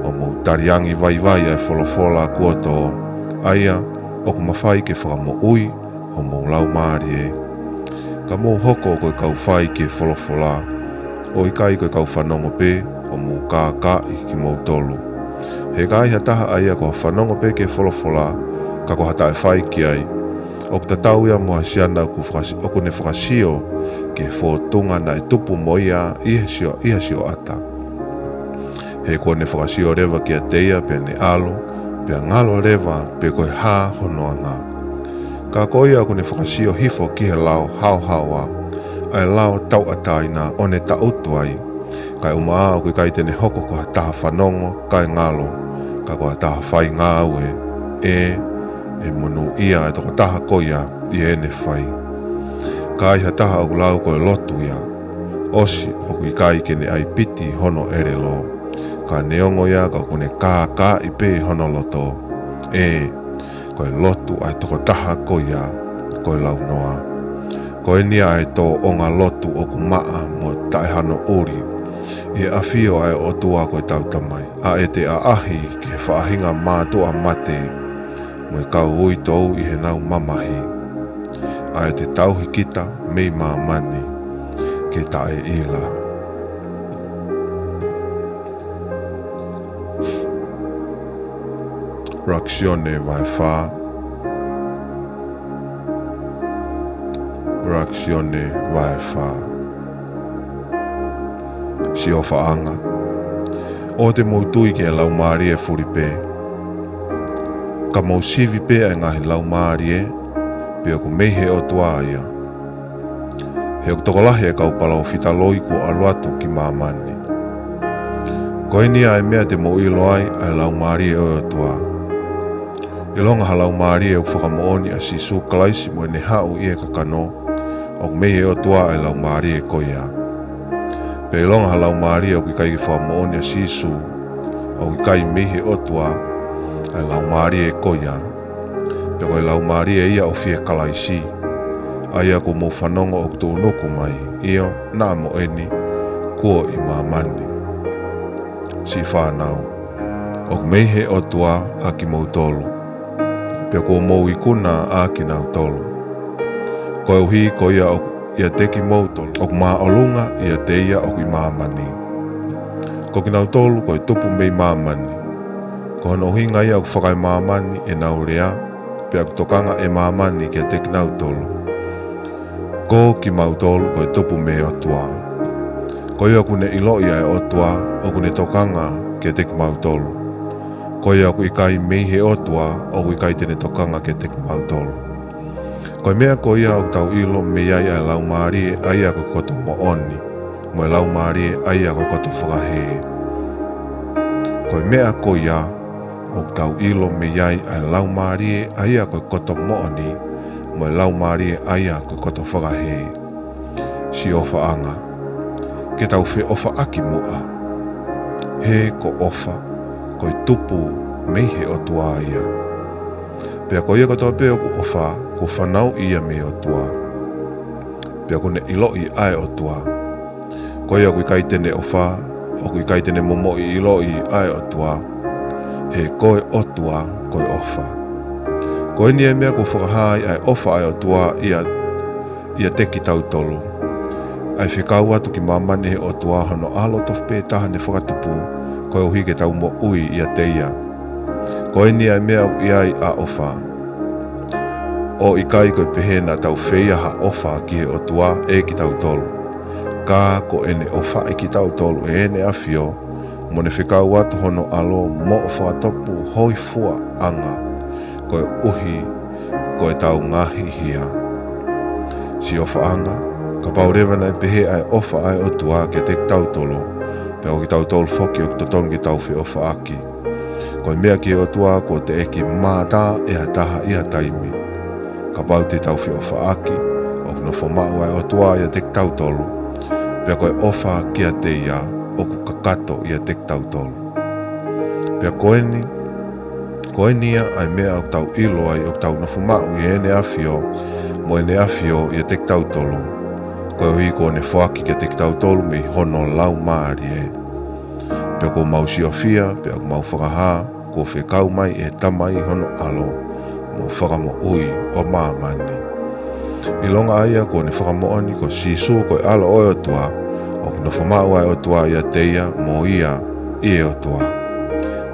ʻo mou taliangi vaivai ʻa e folofola kuo tō, ʻa ia ʻoku mafai ke fakamoʻui homou laumālie. Ka mou hoko ko e kau fai ki he folofola, ʻo ʻikai ko e kau fanongo pē, ʻo mou kākaaʻi kimoutolu. He ka ai ha taha ʻa ia ko ha fanongo pē ki he folofola, ka ko ha taʻefai ki ai, ʻoku tatau ia mo ha siana ʻoku fakasi-, ʻoku ne fakasio ki he fōtunga naʻe tupu mo ia ʻi he sio-, ʻi ha sioʻata. He kuo ne fakasio leva kiate ia pea ne ʻalu, pea ngalo leva pe ko e hā hono anga. Ka ko ia ʻoku ne fakasio hifo ki he lao haohaoa, ʻa e lao tauʻatāina ʻo ne taʻutu ai, kae ʻumaʻā ʻoku ʻikai te ne hoko ko ha taha fanongo kae ngalo, ka ko ha taha fai ngāue, ʻe, ʻe monūʻia ʻa e tokotaha ko ia ʻi heʻene fai. Ka ai ha taha ʻoku lau ko e lotu ia, ʻosi ʻoku ʻikai ke ne ʻai piti hono ʻelelo, ka neongo ia ka ʻoku ne kākaaʻi pē hono loto, ʻe, ko e lotu ʻa e tokotaha ko ia, ko e launoa. Ko eni ʻa e tōʻonga lotu ʻoku maʻa mo taʻehanoʻuli ʻi he ʻafio ʻa e ʻOtua ko ʻetau Tamai. ʻA ʻete ʻaʻahi ki he faʻahinga mātuʻa mate, mo e kau uitou ʻi heʻenau mamahi, ʻa ē te tauhi kita mei māmani ke taʻeʻila. ʻUluaki Sione vahe fā. ʻUluaki Sione vahe fā. Siʻi ʻofaʻanga, ʻoua te mou tui ki he laumālie fuli pē, ka mou sivi pē ʻa e ngaahi laumālie, pe ʻoku mei he ʻOtua ia. He ʻoku tokolahi ʻa e kau palōfita loi kuo ʻalu atu ki māmani. Ko eni ʻa e meʻa te mou ʻilo ai ʻa e Laumālie ʻo e ʻOtua. ʻIlonga ha laumālie ʻoku fakamoʻoni ʻa Sīsū Kalaisi mo ʻene haʻu ʻi he kakano, ʻoku mei he ʻOtua ʻa e laumālie ko ia. Pea ʻilonga ha laumālie ʻoku ʻikai ke fakamoʻoni ʻa Sīsū, ʻoku ʻikai mei he ʻOtua ʻa e laumālie ko ia. Pea ko e laumālie ia ʻo Fie Kalaisi, ʻa ia kuo mou fanongo ʻoku tuʻunuku mai, ʻio, naʻa mo eni, kuo ʻi māmani. Siʻi fānau, ʻoku mei he ʻOtua ʻa kimoutolu, pea kuo mou ikuna ʻa kinautolu. Koeʻuhi ko ia ʻoku ʻiate kimoutolu ʻoku māʻolunga ʻiate ia ʻoku ʻi māmani. Ko kinautolu ko e tupu mei māmani, ko hono ʻuhinga ia ʻoku fakaemāmani ʻenau lea, pea ʻoku tokanga ʻa māmani kiate kinautolu. Ko kimautolu ko e tupu mei he ʻOtua. Ko ia ʻoku ne ʻiloʻi ʻa e ʻOtua, ʻoku ne tokanga kiate kimautolu. Ko ia ʻoku ʻikai mei he ʻOtua, ʻoku ʻikai te ne tokanga kiate kimautolu. Ko e meʻa ko ia ʻoku tau ʻilo mei ai ʻa e laumālie ʻa ia ko e koto moʻoni, mo e laumālie ʻa ia ko e koto fakahē. Ko e meʻa ko ia ʻoku tau ʻilo mei ai ʻa e laumālie ʻa ia ko e koto moʻoni, mo e laumālie ʻa ia ko e koto fakahē. Siʻi ʻofaʻanga, ke tau feʻofaʻaki muʻa. He ko ʻofa, ko e tupu mei he ʻOtua ia. Pea ko ia kotoa pē ʻoku ʻofa, kuo fanauʻi ia mei he ʻOtua. Pea ʻoku ne ʻiloʻi ʻa e ʻOtua. Ko ia ʻoku ʻikai te ne ʻofa, ʻoku ʻikai te ne momoʻi ʻiloʻi ʻa e ʻOtua. He ko e ʻOtua, ko e ʻofa. Ko eni ʻa e meʻa kuo fakahā ai ʻa e ʻofa ʻa e ʻOtua ia, ʻiate kitautolu. ʻA e fekau atu ki māmani ʻe he ʻOtua hono ʻAlo tofu pē taha ne fakatupu, koeʻuhi ke tau moʻui ʻiate ia. Ko eni ʻa e meʻa ʻoku ʻi ai ʻa e ʻofa. ʻOku ʻikai ko e pehē naʻa tau feia ha ʻofa ki he ʻOtua ʻe kitautolu. Ka ko ʻene ʻofaʻi kitautolu ʻe heʻene ʻAfio, mo ne fekau atu hono ʻAlo moʻo fakatupu hoifuaʻanga, koeʻuhi ko ʻetau ngaahi hia. Siʻi ʻofaʻanga, kapau leva naʻe pehē ʻa e ʻofa ʻa e ʻOtua kiate kitautolu, pea ko kitautolu foki ʻoku totonu ke tau feʻofaʻaki. Ko e meʻa ki he ʻOtua kuo teʻeki mātā ʻe ha taha ʻi ha taimi. Kapau te tau feʻofaʻaki, ʻoku nofo maʻu ʻa e ʻOtua ʻiate kitautolu, pea ko e ʻofa kiate ia ʻoku kakato ʻiate kitautolu. Pea ko eni, ko eni ia ʻa e meʻa ʻoku tau ʻilo ai ʻoku tau nofo maʻu ʻi heʻene ʻAfio, mo ʻene ʻAfio ʻiate kitautolu. Koeʻuhi kuo ne foaki kiate kitautolu mei hono Laumālie. Pea kuo mau siofia, pea kuo mau fakahā, kuo fekau mai ʻe he Tamai hono ʻAlo, mo fakamoʻui ʻo māmani. ʻIlonga ʻa ia kuo ne fakamoʻoni ko Sīsū ko e ʻAlo ʻo e ʻOtua, ʻoku nofo maʻu ʻa e ʻOtua ʻiate ia mo ia ʻi he ʻOtua.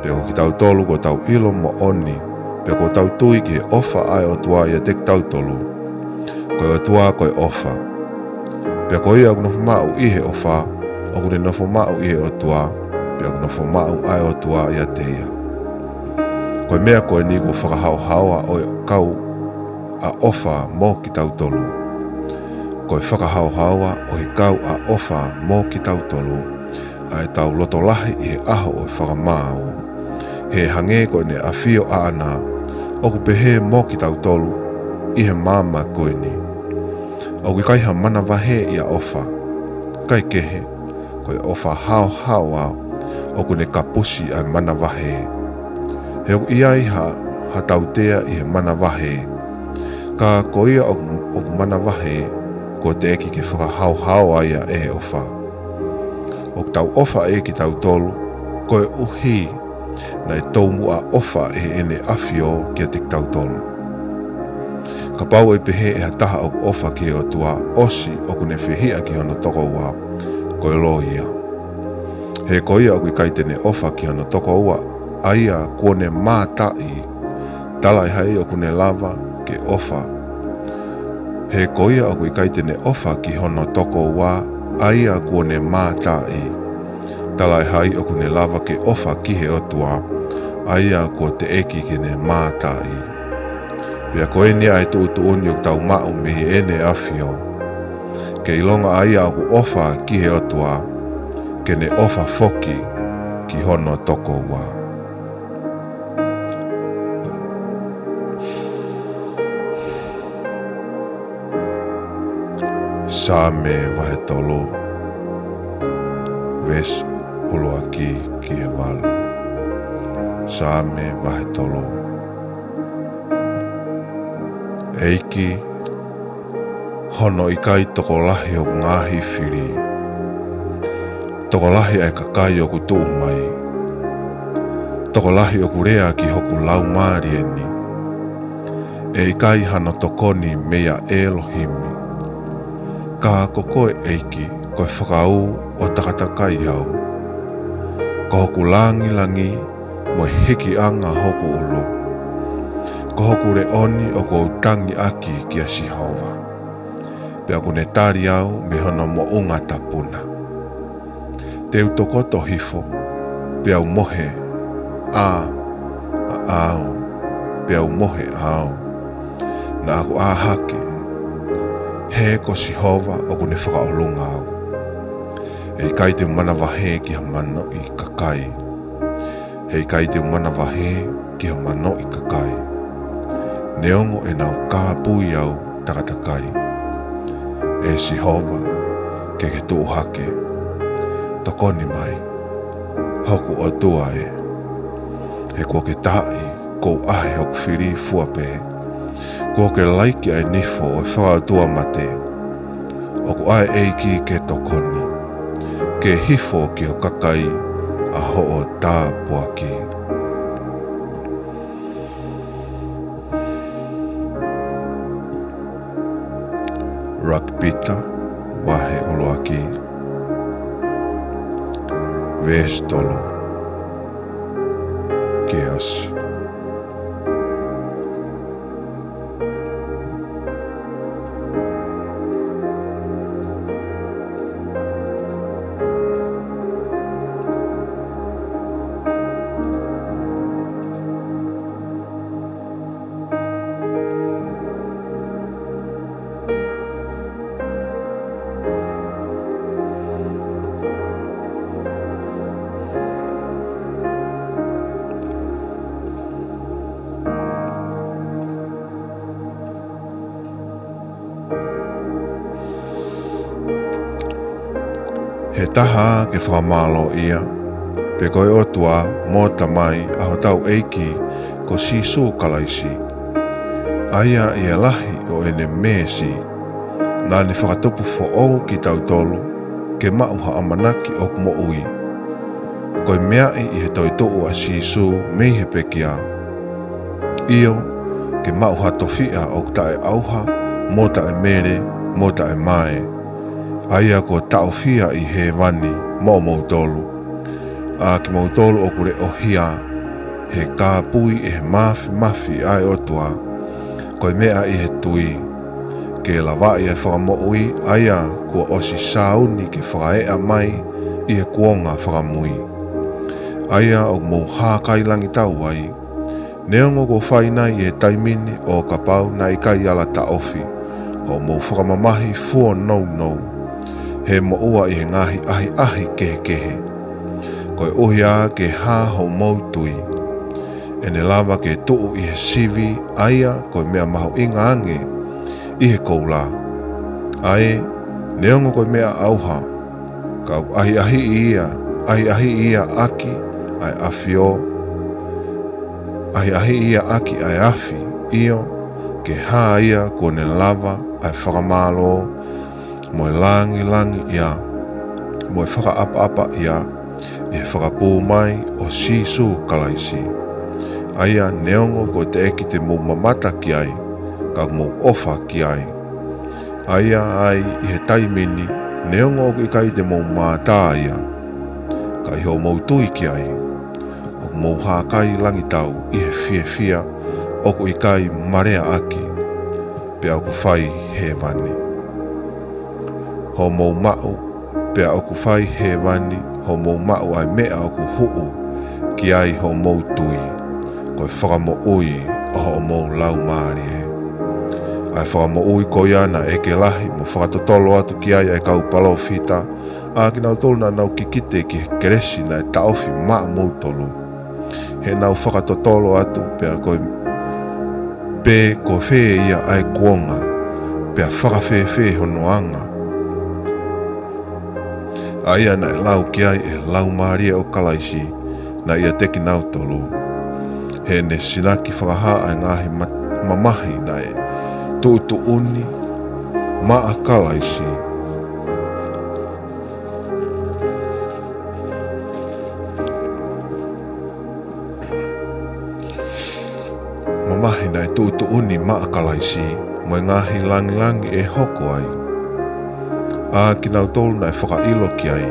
Pea ko kitautolu kuo tau ʻilo moʻoni, pea kuo tau tui ki he ʻofa ʻa e ʻOtua ʻiate kitautolu. Ko e ʻOtua ko e ʻofa. Pea ko ia ʻoku nofo maʻu ʻi he ʻofa, ʻoku ne nofo maʻu ʻi he ʻOtua, pea ʻoku nofo maʻu ʻa e ʻOtua ʻiate ia. Ko e meʻa ko eni kuo fakahaohaoa ʻo e kau ʻa ʻofa mo kitautolu. Ko e fakahaohaoa ʻo e kau ʻa ʻofa mo kitautolu, ʻa ʻetau loto lahi ʻi he ʻaho ʻo e fakamaau. He hangē ko ʻene ʻafio ʻaʻana, ʻoku pehē mo kitautolu ʻi he maama ko eni. ʻOku ʻikai ha manavahē ʻi he ʻofa. Kae kehe, ko e ʻofa haohaoa ʻoku ne kapusi ʻa e manavahē. He ʻoku ʻi ai ha, ha tautea ʻi he manavahē. Ka ko ia ʻoku, ʻoku manavahē, kuo teʻeki ke fakahaohaoa ia ʻe he ʻofa. ʻOku tau ʻofa ʻe kitautolu, koeʻuhi naʻe toumuʻa ʻofa ʻe Heʻene ʻAfio kiate kitautolu. Kapau ʻe pehē ʻe ha taha ʻoku ʻofa ki he ʻOtua, ʻosi ʻoku ne fehiʻa ki hono tokoua, ko e loi ia. He ko ia ʻoku ʻikai te ne ʻofa ki hono tokoua, ʻa ia kuo ne mātaʻi, talaʻehai ʻoku ne lava ke ʻofa. He ko ia ʻoku ʻikai te ne ʻofa ki hono tokoua, ʻa ia kuo ne mātaʻi, talaʻehai ʻoku ne lava ke ʻofa ki he ʻOtua, ʻa ia kuo teʻeki ke ne mātaʻi. Pea ko eni ʻa e tuʻutuʻuni ʻoku tau maʻu mei Heʻene ʻAfio, ke ʻilonga ʻa ia ʻoku ʻofa ki he ʻOtua, ke ne ʻofa foki ki hono tokoua. Saame vahe tolu, veesi ʻuluaki ki he valu. Saame vahe tolu. ʻEiki, hono ʻikai tokolahi hoku ngaahi fili, tokolahi ʻa e kakai ʻoku tuʻu mai, tokolahi ʻoku lea ki hoku laumālie ni. ʻE ʻikai hano tokoni meia ʻElohimi. Ka ko koe ʻEiki, ko e fakaū ʻo takatakai au. Ko hoku langilangi mo e hikiʻanga hoku ʻulu. Ko hoku leʻo ni ʻoku ou tangi ʻaki kia Sihova. Pea ʻoku ne tali au mei hono moʻunga tapu na. Te u tokoto hifo, pea u mohe, ʻa, ʻa au, pea u mohe ʻa au. Naʻa ku ʻā hake, he ko Sihova ʻoku ne fakaʻolunga au. ʻE ʻikai te u manavahē ki ha manoʻi kakai. He ʻikai te u manavahē ki ha manoʻi kakai. Neongo ʻenau kāpui au takatakai. ʻE Sihova, ke ke tuʻu hake. Tokoni mai, hoku ʻOtua ē. He kuo ke taaʻi, kuo u ʻahe hoku fili fua pē. Kuo ke laiki ʻa e nifo ʻo e fakaʻotuamate. ʻOku ʻa e ʻEiki ke tokoni. Ke hifo ki ho kakai ʻa hoʻo tāpuaki. ʻUluaki Pita, vahe ʻuluaki, veesi tolu ki he ʻosi. He taha ke fakamālōʻia, pe ko e ʻOtua mo Tamai ʻa hotau ʻEiki ko Sīsū Kalaisi. ʻA ia ʻi he lahi ʻo ʻene mēsi, naʻa ne fakatupu foʻou kitautolu ke maʻu ha ʻamanaki ʻoku moʻui. Ko e meaʻi ʻi he toetuʻu ʻa Sīsū mei he pekia. ʻIo, ke maʻu ha tofiʻa ʻoku taʻeʻauha, mo taʻemele, mo taʻemae. ʻA ia kuo taʻofia ʻi hēvani moʻomoutolu. ʻA kimoutolu ʻoku leʻohia, he kāpui ʻe he māfimafi ʻa e ʻOtua, ko e meʻa ʻi he tui, ke lavaʻi ʻa e fakamoʻui, ʻa ia kuo ʻosi sāuni ke fakaeʻa mai ʻi he kuonga fakamui. ʻA ia ʻoku mou hākailangitau ai, neongo kuo fai nai ʻi he taimi ni ʻo kapau naʻe ʻikai ala taʻofi hoʻomou fakamamahi fuonounou, he moʻua ʻi he ngaahi ʻahiʻahi kehekehe. Koeʻuhi ā ke hā hoʻomou tui. ʻE ne lava ke tuʻu ʻi he sivi, ʻa ia ko e meʻa mahuʻinga ange ʻi he koula. ʻA ē, neongo ko e meʻa ʻauha, ka ʻoku ʻahiʻahiʻi ia, ʻahiʻahiʻi ia ʻaki ʻa e ʻafio, ʻahiʻahiʻi ia ʻaki ʻa e afi, ʻio, ke hā ia kuo ne lava ʻa e fakamālō, mo e langilangiʻia, mo e fakaʻapaʻapaʻia, ʻi he fakapū mai ʻo Sīsū Kalaisi. ʻA ia neongo kuo teʻeki te mou mamata ki ai, ka ʻoku mou ʻofa ki ai. ʻA ia ʻa ia ʻi he taimi ni, neongo ʻoku ʻikai te mou mātā ia, ka ʻi hoʻomou tui ki ai, ʻoku mou hākai langitau ʻi he fiefia ʻoku ʻikai maleaʻaki, pea ʻoku fai hēvani. Hoʻomou maʻu, pea ʻoku fai hēvani, hoʻomou maʻu ʻa e meʻa ʻoku huʻu ki ai hoʻomou tui, ko e fakamoʻui ʻo hoʻomou laumālie. ʻA e fakamoʻui ko ia naʻe ʻeke lahi mo fakatotolo atu ki ai ʻa e kau palōfita, ʻa kinautolu naʻa nau kikite ki he kelesi naʻe taʻofi maʻamoutolu. He naʻa nau fakatotolo atu pea ko e, pe ko fē ia ʻa e kuonga, pea fakafēfē hono anga. ʻA ia naʻe lau ki ai ʻe he Laumālie ʻo Kalaisi naʻe ʻiate kinautolu. He ne sinaki fakahā ʻa e ngaahi ma-, mamahi naʻe tuʻutuʻuni maʻa Kalaisi. Mamahi naʻe tuʻutuʻuni maʻa Kalaisi, mo e ngaahi langilangi ʻe hoko ai. ʻA kinautolu naʻe fakaʻilo ki ai,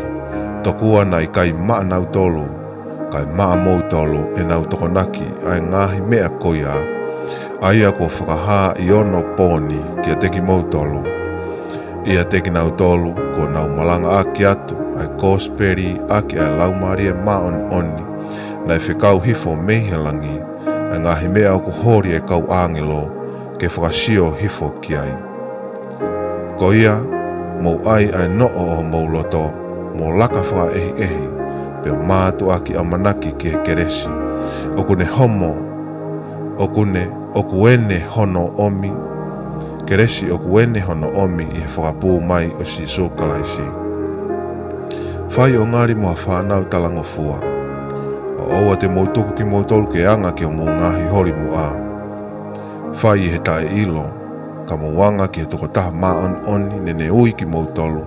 tokua naʻe ʻikai maʻanautolu, kae maʻamoutolu ʻenau tokonaki ʻa e ngaahi meʻa ko ia, ʻa ia kuo fakahā ʻi onopooni kiate kimoutolu. ʻIate kinautolu kuo nau malangaʻaki atu ʻa e kosipeli ʻaki ʻa e Laumālie Māʻoniʻoni, naʻe fekau hifo mei he langi, ʻa e ngaahi meʻa ʻoku holi ʻe he kau ʻāngelo ke fakasio hifo ki ai. Ko ia, mou ʻai ʻa e noʻo ʻo homou loto, mo laka fakaʻehiʻehi, pea mātuʻaki ʻamanaki ki he kelesi ʻoku ne homo, ʻoku ne, ʻoku ʻene hono ʻomi, kelesi ʻoku ʻene hono ʻomi ʻi he fakapū mai ʻo Sīsū Kalaisi. Fai ʻo ngali mo ha fānau talangofua, ʻo ʻoua te mou tuku kimoutolu ke anga ki homou ngaahi holi muʻa. Fai ʻi he taʻeʻilo, ka mou anga ki he tokotaha māʻoniʻoni naʻa ne ui kimoutolu,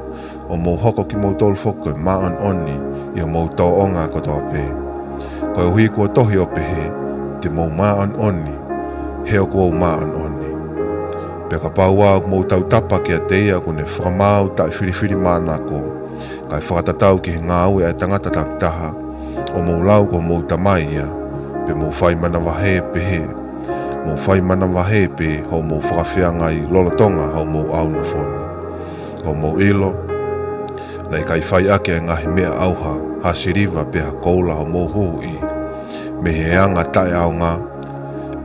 ʻo mou hoko kimoutolu foki ko e māʻoniʻoni ʻi homou tōʻonga kotoa pē. Koeʻuhi kuo tohi ʻo pehē, te mou māʻoniʻoni, he ʻoku ou māʻoniʻoni. Pea kapau ʻoku mou tautapa kiate ia ʻoku ne fakamaau taʻefilifilimānako, kae fakatatau ki he ngāue ʻa e tangata takitaha, ʻo mou lau ko homou tamai ia, pea mou fai manavahē pehē, mou fai manavahē pē hoʻomou fakafeangai lolotonga hoʻomou ʻaunofo ni. Hoʻomou ʻilo, naʻe ʻikai fai ʻaki ʻa e ngaahi meʻa ʻauha ha siliva pe ha koula hoʻomou huhuʻi, mei he anga taʻeʻaonga,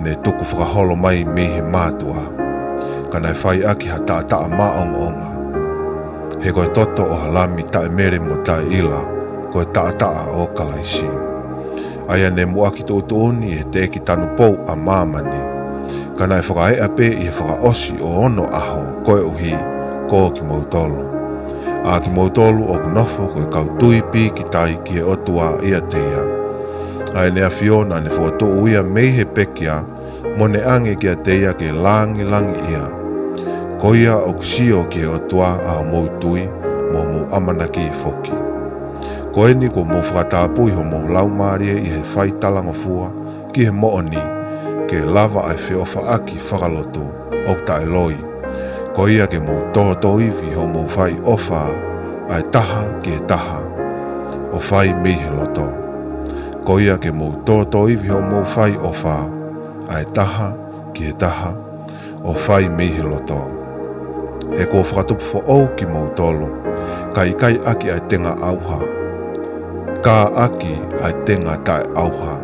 ne tuku fakaholo mai mei he mātuʻa. Ka naʻe fai ʻaki ha taʻataʻa māʻongoʻonga. He ko e toto ʻo ha lami taʻemele mo taʻeʻila, ko e taʻataʻa ʻo Kalaisi. ʻA ia ne muʻaki tuʻutuʻuni ʻi he teʻeki tanupou ʻa māmani. Ka naʻe fakaeʻa pē ʻi he fakaʻosi ʻo onoʻaho koeʻuhi ko kimoutolu. ʻA kimoutolu ʻoku nofo ko e kau tui pīkitai ki he ʻOtua ʻiate ia. ʻA ʻEne ʻAfio naʻa ne fokotuʻu ia mei he pekia, mo ne ʻange kiate ia ke langilangiʻia. Ko ia ʻoku sio ki he ʻOtua ʻa homou tui, mo homou ʻamanaki foki. Ko eni kuo mou fakatapui homou laumālie ʻi he fai talangofua ki he moʻoni, ke lava ʻa e feʻofaʻaki fakalotu ʻoku taʻeloi. Ko ia ke mou tōtōivi hoʻomou fai ʻofa ʻa e taha ki he taha, ʻo fai mei he loto. Ko ia ke mou tōtōivi hoʻomou fai ʻofa ʻa e taha ki he taha, ʻo fai mei he loto. He kuo fakatupu foʻou kimoutolu, kae ʻikai ʻaki ʻa e tenga ʻauha, ka ʻaki ʻa e tenga taʻeʻauha,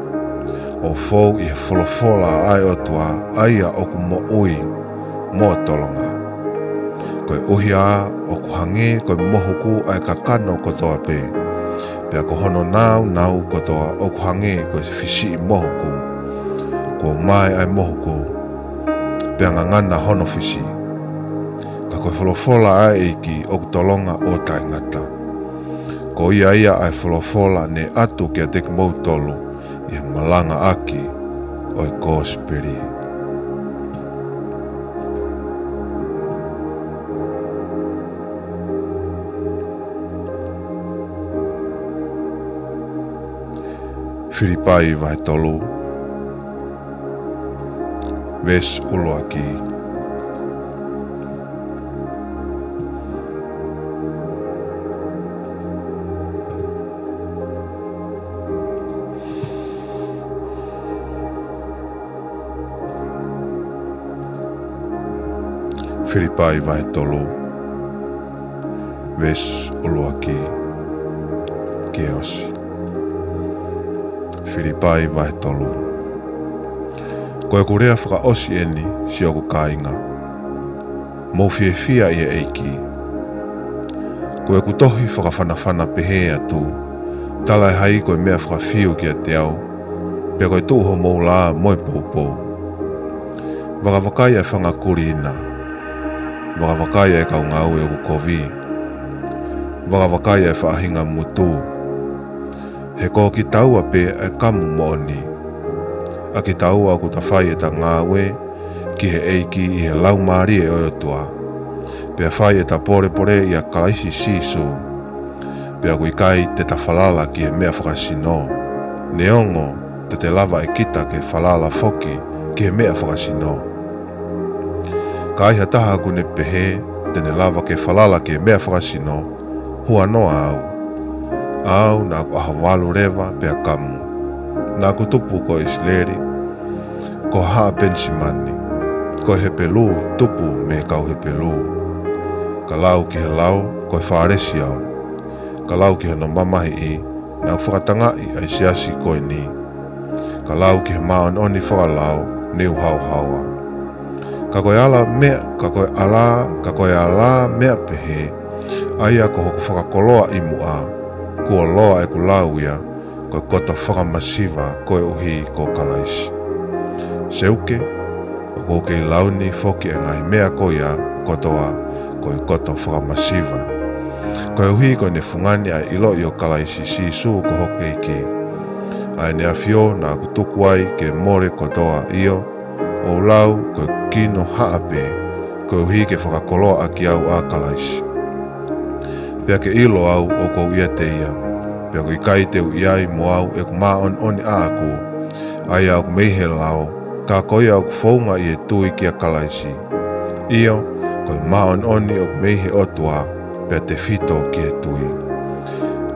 ʻo fou ʻi he folofola ʻa e ʻOtua, ʻa ia ʻoku moʻui mo tolonga. Koeʻuhi ā ʻoku hangē ko e mohuku ʻa e kakano kotoa pē, pea ko hono nāunau kotoa ʻoku hangē ko e fisiʻi mohuku. Kuo mae ʻa e mohuku, pea ngangana hono fisi. Ka ko e folofola ʻa e ʻEiki ʻoku tolonga ʻo taʻengata. Ko ia ia ʻa e folofola ne ʻatu kiate kimoutolu ʻi he malangaʻaki ʻo e kosipeli. Filipai vahe tolu, veesi ʻuluaki. Filipai vahe tolu, veesi ʻuluaki ki he ʻosi. Filipai vahe tolu. Ko ʻeku lea fakaʻosi ʻeni, siʻoku kāinga, mou fiefia ʻi he ʻEiki. Ko ʻeku tohi fakafanafana pehē atu, talaʻehai ko e meʻa fakafiu kiate au, pea ko e tuʻu homou lā mo e poupou. Vakavakai ʻa e fanga kulina, vakavakai ʻa e kau ngāue ʻoku kovi, vakavakai ʻa e faʻahinga mutu. He ko kitaua pē ʻa e kamu moʻoni, ʻa kitaua ʻoku ta fai ʻeta ngāue ki he ʻEiki ʻi he Laumālie ʻo e ʻOtua, pea fai ʻeta polepole ʻia Kalaisi Sīsū. Pea ʻoku ʻikai te ta falala ki he meʻa fakasino, neongo te te lava ʻe kita ke falala foki ki he meʻa fakasino. Ka ai ha taha ʻoku ne pehē te ne lava ke falala ki he meʻa fakasino, huanoa au. Au naʻa ku ʻaho valu leva pea kamu. Naʻa ku tupu ko ʻIsileli, ko haʻa Penisimani, ko e Hepelū tupu mei he kau Hepelū. Ka lau ki he lao, ko e Fālesi au. Ka lau ki hono mamahiʻi, naʻa ku fakatangaʻi ʻa e siasi ko eni. Ka lau ki he māʻoniʻoni fakalao, ne u haohaoa. Ka ko e ala meʻa, ka ko e ala, ka ko e ala meʻa pehē, ʻa ia ko hoku fakakoloa ʻi muʻa, kuo loa ʻeku lau ia, ko e koto fakamasiva koeʻuhi ko Kalaisi. Seuke, ʻoku ou kei lau ni foki ʻa e ngaahi meʻa ko ia kotoa, ko e koto fakamasiva, koeʻuhi ko ʻene fungani ʻa e ʻiloʻi ʻo Kalaisi Sīsū ko hoku ʻEiki. ʻA ʻEne ʻAfio naʻa ku tuku ai ke mole kotoa, ʻio, ʻo u lau ko e kino haʻa pē, koeʻuhi ke fakakoloa ʻaki au ʻa Kalaisi. Pea ke ʻilo au ʻoku ou ʻiate ia, pea ʻoku ʻikai te u ʻi ai mo au ʻeku māʻoniʻoni ʻaʻaku, ʻa ia ʻoku mei he lao, ka ko ia ʻoku founga ʻi he tui kia Kalaisi. ʻIo, ko e māʻoniʻoni ʻoku mei he ʻOtua, pea tefito ki he tui.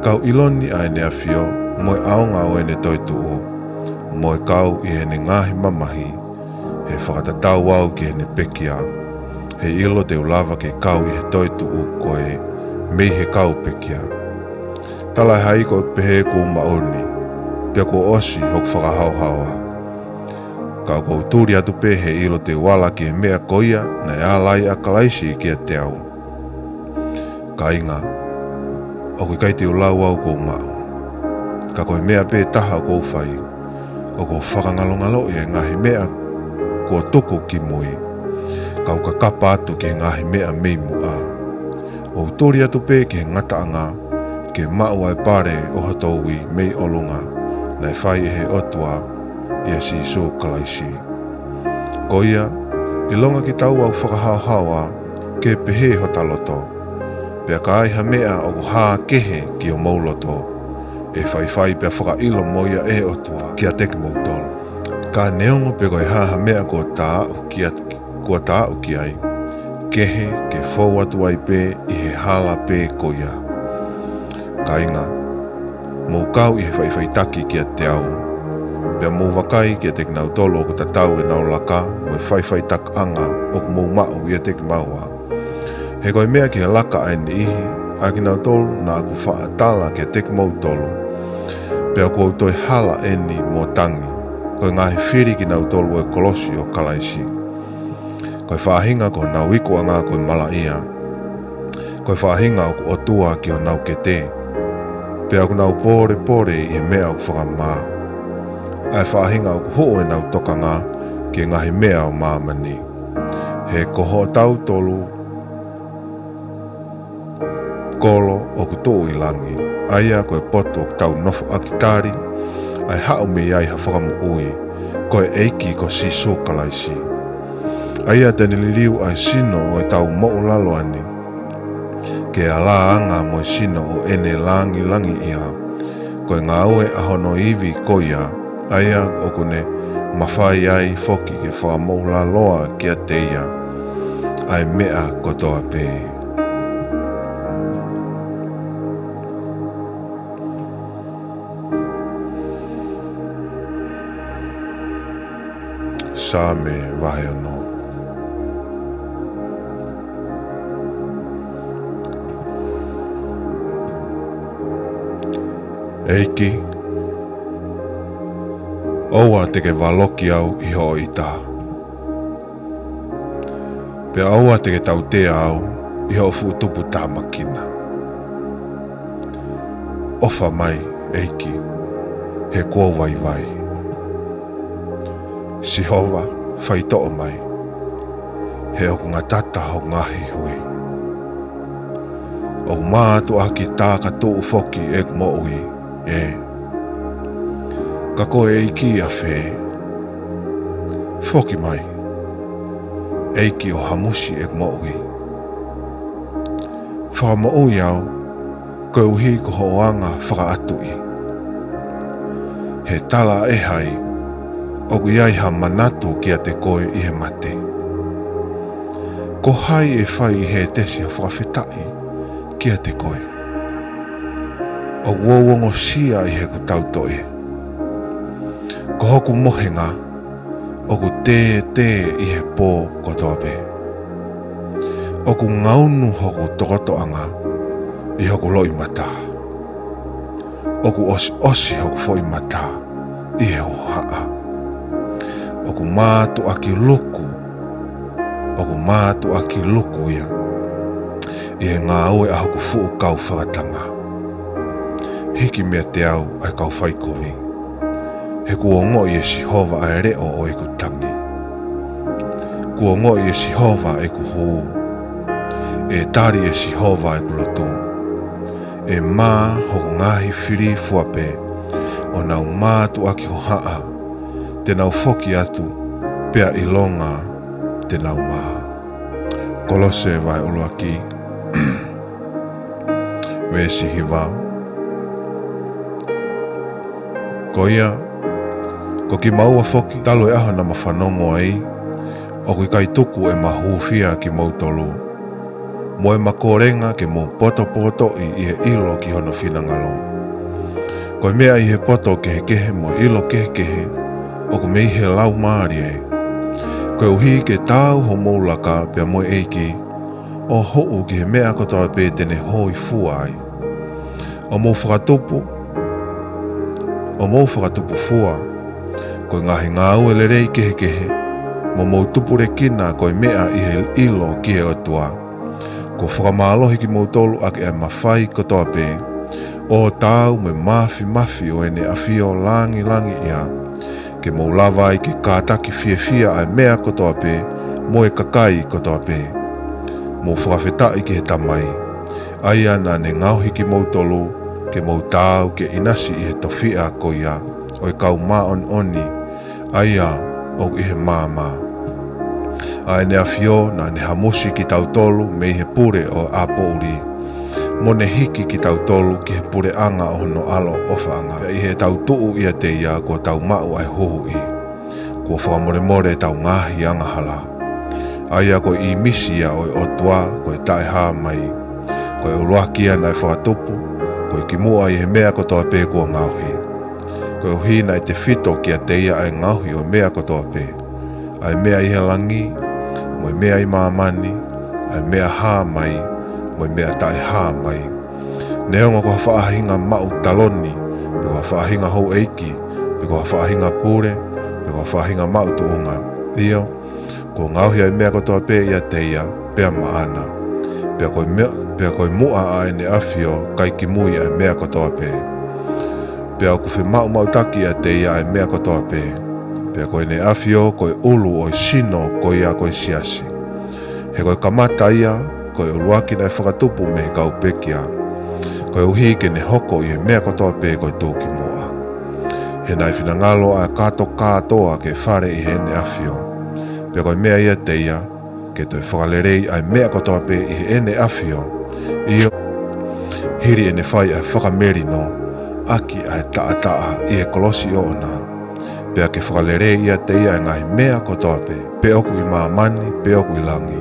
Ka u ʻilo ni ʻa ʻEne ʻAfio, mo e ʻaonga ʻo ʻEne toetuʻu, mo e kau ʻi heʻene ngaahi mamahi, he fakatatau au ki heʻene pekia, heiʻilo te u lava ke kau ʻi he toetuʻu ko ē mei he kau pekia. Talaʻehai ko ʻeku pehē kuo u maʻu ni, pea kuo ʻosi hoku fakahaohaoa. Ka ʻoku ou tuli atu pē heiʻilo te u ala ki he meʻa ko ia naʻe ala ai ʻa Kalaisi kiate au. Kāinga, ʻoku ʻikai te u lau au kuo u maʻu. Ka ko e meʻa pē taha ʻoku ou fai, ʻoku ou fakangalongaloʻi ʻa e ngaahi meʻa kuo tuku ki mui, ka u kakapa atu ki he ngaahi meʻa mei muʻa. ʻOku ou tuli atu pē ki he ngataʻanga, ke maʻu ʻa e pale ʻo hoto ui mei ʻolunga, naʻe fai ʻe he ʻOtua ʻia Sīsū Kalaisi. Ko ia, ʻilonga kitaua ʻoku fakahaohaoa, ke pehē hota loto. Pea ka ai ha meʻa ʻoku hā kehe ki homou loto, ʻe faifai pea fakaʻilo mo ia ʻe he ʻOtua kiate kimoutolu. Ka neongo pe ko e hā ha meʻa kuo tā aʻu kia, kuo tā aʻu ki ai, kehe ke fou atu ai pē ʻi he hala pē ko ia. Kāinga, mou kau ʻi he faʻifaʻitaki kiate au. Pea mou vakai kiate kinautolu ʻoku tatau ʻenau laka, mo e faʻifaʻitakiʻanga ʻoku mou maʻu ʻiate kimaua. He ko e meʻa ki he laka ʻa e niʻihi, ʻa kinautolu naʻa ku faʻa tala kiate kimoutolu. Pea ʻoku ou toe hala ʻeni mo tangi, ko e ngaahi fili kinautolu ʻo e kolosi ʻo Kalaisi. Ko e faʻahinga ko honau ikuʻanga ko e malaʻia. Ko e faʻahinga ʻoku ʻotua ki honau kete. Pea ʻoku nau polepole ʻi he meʻa ʻoku fakamā. ʻA e faʻahinga ʻoku huʻu ʻenau tokanga ki he ngaahi meʻa ʻo māmani. He ko hotau tolu kolo ʻoku tuʻu ʻi langi, ʻa ia ko e potu ʻoku tau nofoʻaki tali, ʻa e haʻu mei ai ha fakamoʻui, ko e ʻEiki ko Sīsū Kalaisi. ʻA ia te ne liliu ʻa e sino ʻo ʻetau moʻulaloa ni, ke ala ange mo e sino ʻo ʻene langilangiʻia, Ko e ngāue ʻa hono ivi ko ia, ʻa ia ʻoku ne mafai ai foki ke fakamoʻulaloa kiate ia ʻa e meʻa kotoa pē. Saame vahe ono. ʻEiki, ʻoua te ke valoki au ʻi hoʻo ʻita, pea ʻoua te ke tautea au ʻi hoʻo fuʻu tupu tāmakina. ʻOfa mai, ʻEiki, he kuo u vaivai. Sihova, faitoʻo mai, he ʻoku ngatata hoku ngaahi hui. ʻOku mātuʻaki tākatuʻu foki ʻeku moʻui, ē. Ka ko e ʻEiki ʻafē? Foki mai, ʻEiki, ʻo hamusi ʻeku moʻui. Fakamoʻui au koeʻuhi ko hoʻo anga fakaʻatuʻi. He talaʻehai ʻoku ʻi ai ha manatu kiate koe ʻi he mate. Ko hai ʻe fai ʻi Hētesi ha fakafetaʻi kiate koe? ʻOku ou ongosia ʻi heʻeku tautoʻe. Ko hoku mohenga ʻoku tētē ʻi he pō kotoa pē. ʻOku ngaunu hoku tokotoʻanga ʻi hoku loʻimata. ʻOku ʻosiʻosi hoku foʻi mata ʻi he hohaʻa. ʻOku mātuʻaki luku, ʻoku mātuʻaki luku ia ʻi he ngāue ʻa hoku fuʻu kau fakatanga. Hiki meiate au ʻa e kau faikovi, he kuo ongoʻi ʻe Sihova ʻa e leʻo ʻo ʻeku tangi. Kuo ongoʻi ʻe Sihova ʻeku hū. ʻE tali ʻe Sihova ʻeku lotu. ʻE mā hoku ngaahi fili fua pē, ʻo nau mātuʻaki hohaʻa, te nau foki atu, pea ʻilonga te nau mā. Kolose vahe ʻuluaki, veesi hiva. Ko ia, ko kimaua foki, talu e ʻaho naʻa ma fanongo ai, ʻoku ʻikai tuku ʻema hūfia kimoutolu, mo ʻema kolenga ke mou potopotoʻi ʻi he ʻilo ki hono finangalo. Ko e meʻa ʻi he poto kehekehe mo e ʻilo kehekehe, ʻoku mei he Laumālie. Koeʻuhi ke taau homou laka pea mo e ʻEiki, ʻo huʻu ki he meʻa kotoa pē te ne hōifua ai. ʻO mou fakatupu, ʻo mou fakatupu fua, ko e ngaahi ngāue lelei kehekehe, mo mou tupulekina ko e meʻa ʻi he ʻilo ki he ʻOtua. Kuo fakamālohi kimoutolu ʻaki ʻa e mafai kotoa pē, ʻo taau mo e māfimafi ʻo ʻene ʻafio langilangiʻia, ke mou lava ai ke kātaki fiefia ʻa e meʻa kotoa pē, mo e kakai kotoa pē. Mou fakafetaʻi ki he Tamai, ʻa ia naʻa ne ngaohi kimoutolu, ke mou taau ke ʻinasi ʻi he tofiʻa ko ia ʻo e kau māʻoniʻoni, ʻa ia ʻoku ʻi he maama. ʻA ʻene ʻafio naʻa ne hamusi kitautolu mei he pule ʻo e ʻapoʻuli, mo ne hiki kitautolu ki he puleʻanga ʻo hono ʻAlo ʻofaʻanga. Pea ʻi heʻetau tuʻu ʻiate ia kuo tau maʻu ʻa e huhuʻi. Kuo fakamolemole ʻetau ngaahi angahala. ʻA ia ko e ʻīmisi ia ʻo e ʻOtua, ko e taʻehāmai. Ko e ʻuluaki ia naʻe fakatupu, ko e kimuʻa ʻi he meʻa kotoa pē kuo ngaohi. Koeʻuhi naʻe tefito kiate ia ʻa e ngaohi ʻo e meʻa kotoa pē, ʻa e meʻa ʻi he langi, mo e meʻa ʻi māmani, ʻa e meʻa hā mai, mo e meʻa taʻehāmai. Neongo ko ha faʻahinga maʻu taloni, pe ko ha faʻahinga houʻeiki, pe ko ha faʻahinga pule, pe ko ha faʻahinga maʻu tuʻunga. ʻIo, kuo ngaohi ʻa e meʻa kotoa pē ʻiate ia, pea maʻana. Pea ko e meʻa, pea ko e muʻa ʻa ʻene ʻafio, kae kimui ʻa e meʻa kotoa pē. Pea ʻoku femaʻumaʻutaki ʻiate ia ʻa e meʻa kotoa pē. Pea ko ʻene ʻafio ko e ʻulu ʻo e sino ko ia ko e siasi. He ko e kamata ia, ko e ʻuluaki naʻe fakatupu mei he kau pekia. Koeʻuhi ke ne hoko ʻi he meʻa kotoa pē ko e tuʻukimuʻa. He naʻe finangalo ʻa e kātokātoa ke fale ʻi heʻene ʻafio. Pea ko e meʻa ʻiate ia, ke toe fakaleleiʻi ʻa e meʻa kotoa pē ʻi heʻene ʻafio. ʻIo, hili ʻene fai ʻa e fakamelino, ʻaki ʻa e taʻataʻa ʻi he kolosi ʻoʻona, pea ke fakalelei ʻiate ia ʻa e ngaahi meʻa kotoa pē, pe ʻoku ʻi māmani, pe ʻoku ʻi langi.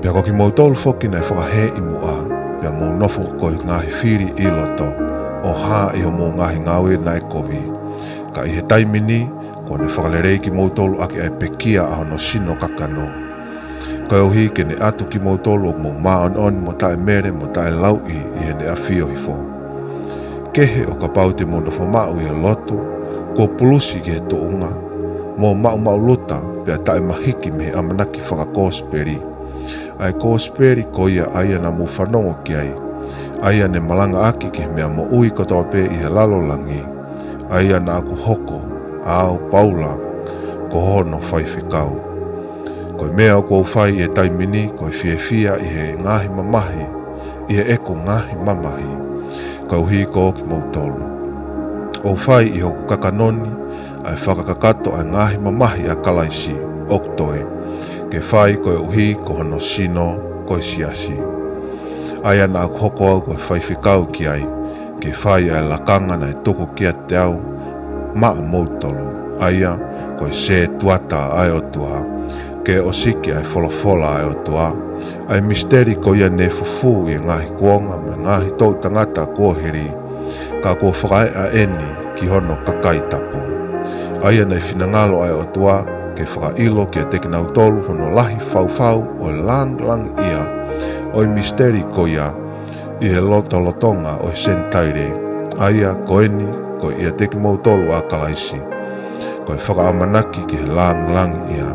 Pea ko kimoutolu foki naʻe fakahē ʻi muʻa, pea mou nofo ko e ngaahi fili ʻi loto, ʻo hā ʻi hoʻomou ngaahi ngāue naʻe kovi. Ka ʻi he taimi ni, kuo ne fakalelei kimoutolu ʻaki ʻa e pekia ʻa hono sino kakano. Koeʻuhi ke ne ʻatu kimoutolu ʻoku mou māʻoniʻoni mo taʻemele mo taʻelauʻi ʻi heʻene ʻafio hifo. Kehe ʻo kapau te mou nofo maʻu ʻi he lotu, kuo pulusi ki he tuʻunga, mo maʻumaʻuluta pea taʻemahiki mei he ʻamanaki fakakosipeli. ʻA e kosipeli ko ia ʻa ia naʻa mou fanongo ki ai, ʻa ia ne malangaʻaki ki he meʻa moʻui kotoa pē ʻi he lalo langi, ʻa ia naʻa ku hoko, ʻa au Paula, ko hono faifekau. Ko e meʻa ʻoku ou fai ʻi he taimi ni, ko e fiefia ʻi he ngaahi mamahi, ʻi heʻeku ngaahi mamahi, koeʻuhi ko kimoutolu. ʻOku ou fai ʻi hoku kakano ni, ʻa e fakakakato ʻa e ngaahi mamahi ʻa Kalaisi, ʻoku toe, ke fai koeʻuhi ko hono sino, ko e siasi. ʻA ia naʻa ku hoko au ko e faifekau ki ai, ke fai ʻa e lakanga naʻe tuku kiate au maʻamoutolu, ʻa ia ko e setuata ʻa e ʻOtua, ke ʻosiki ʻa e folofola ʻa e ʻOtua, ʻa e misiteli ko ia ne fufū ʻi he ngaahi kuonga mo e ngaahi toʻutangata kuo hili, ka kuo fakaeʻa eni ki hono kakai tapu. ʻA ia naʻe finangalo ʻa e ʻOtua ke fakaʻilo kiate kinautolu hono lahi faufau ʻo e langilangiʻia ʻo e misiteli ko ia ʻi he lotolotonga ʻo e Senitaile, ʻa ia ko eni ko e ʻiate kimoutolu ʻa Kalaisi, ko e fakaʻamanaki ki he langilangiʻia.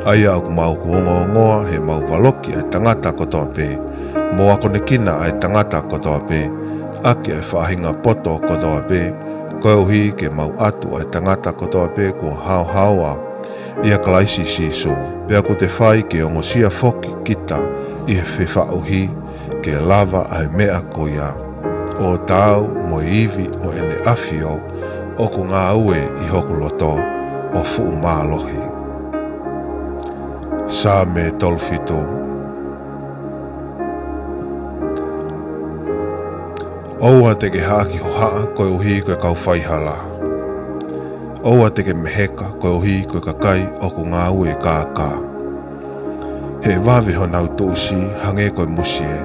ʻA ia ʻoku mau ongoongoa heʻemau valoki ʻa e tangata kotoa pē, mo akonekina ʻa e tangata kotoa pē, ʻaki ʻa e faʻahinga poto kotoa pē, koeʻuhi ke mau ʻatu ʻa e tangata kotoa pē kuo haohaoa ʻia Kalaisi Sīsū. Pea ʻoku te fai ke ongosia foki kita ʻi he fefaʻuhi, ke lava ʻa e meʻa ko ia, ʻo taau mo e ivi ʻo ʻene ʻafio, ʻoku ngāue ʻi hoku loto ʻo fuʻu mālohi. Saame tolu fitu. ʻOua te ke haʻaki hohaʻa koeʻuhi ko e kau faihala. ʻOua te ke meheka koeʻuhi ko e kakai ʻoku ngāue kākā. He ʻe vave honau tuʻusi hangē ko e musie,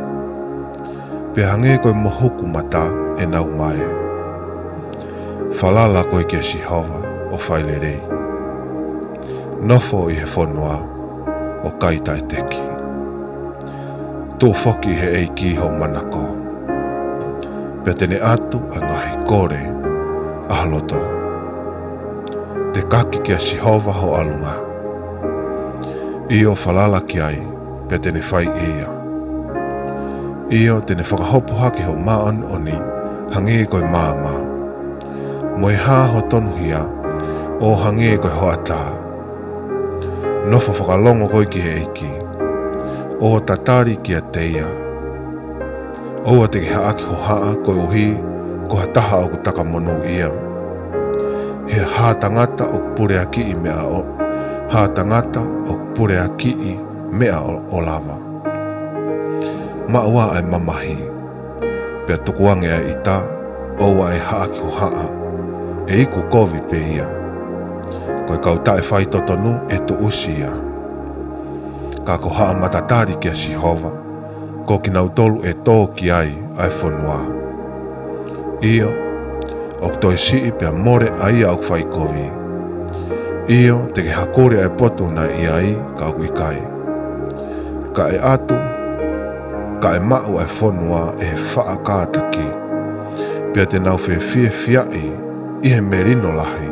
pea hangē ko e mohuku mata ʻenau mae. Falala koe kia Sihova ʻo fai lelei. Nofo ʻi he fonua ʻo kai taʻeteki. Tuʻu foki ʻi he ʻEiki hoʻo manako, pea te ne ʻatu ʻa e ngaahi kole ʻa ho loto. Tekaki kia Sihova ho ʻalunga, ʻio, falala ki ai, pea te ne fai ʻe ia. ʻIo, te ne fakahopo hake hoʻo māʻoniʻoni hangē ko e maama, mo e hā ho tonuhia ʻo hangē ko e hoʻatā. Nofo fakalongo koe ki he ʻEiki, ʻo tatali kiate ia. ʻOua te ke haʻaki hohaʻa koeʻuhi ko ha taha ʻoku takamonūʻia. He hā tangata ʻoku puleakiʻi meʻa ʻo, hā tangata ʻoku puleakiʻi meʻa ʻo, ʻo lava. Maʻu ā ʻa e mamahi, pea tukuange ʻa e ʻita, ʻoua ʻe haʻaki hohaʻa, ʻe iku kovi pē ia. Ko e kau taʻefaitotonu ʻe tuʻusi ia. Ka ko haʻa matatali kia Sihova, ko kinautolu ʻe tō ki ai ʻa e fonua. ʻIo, ʻoku toe siʻi pea mole ʻa ia ʻoku fai kovi. ʻIo, te ke hakule ʻa e potu naʻe ʻi ai, ka ʻoku ʻikai. Ka ʻe ʻatu, ka ʻe maʻu ʻa e fonua ʻe he faʻa kātaki, pea te nau fefiefiaʻi ʻi he melino lahi.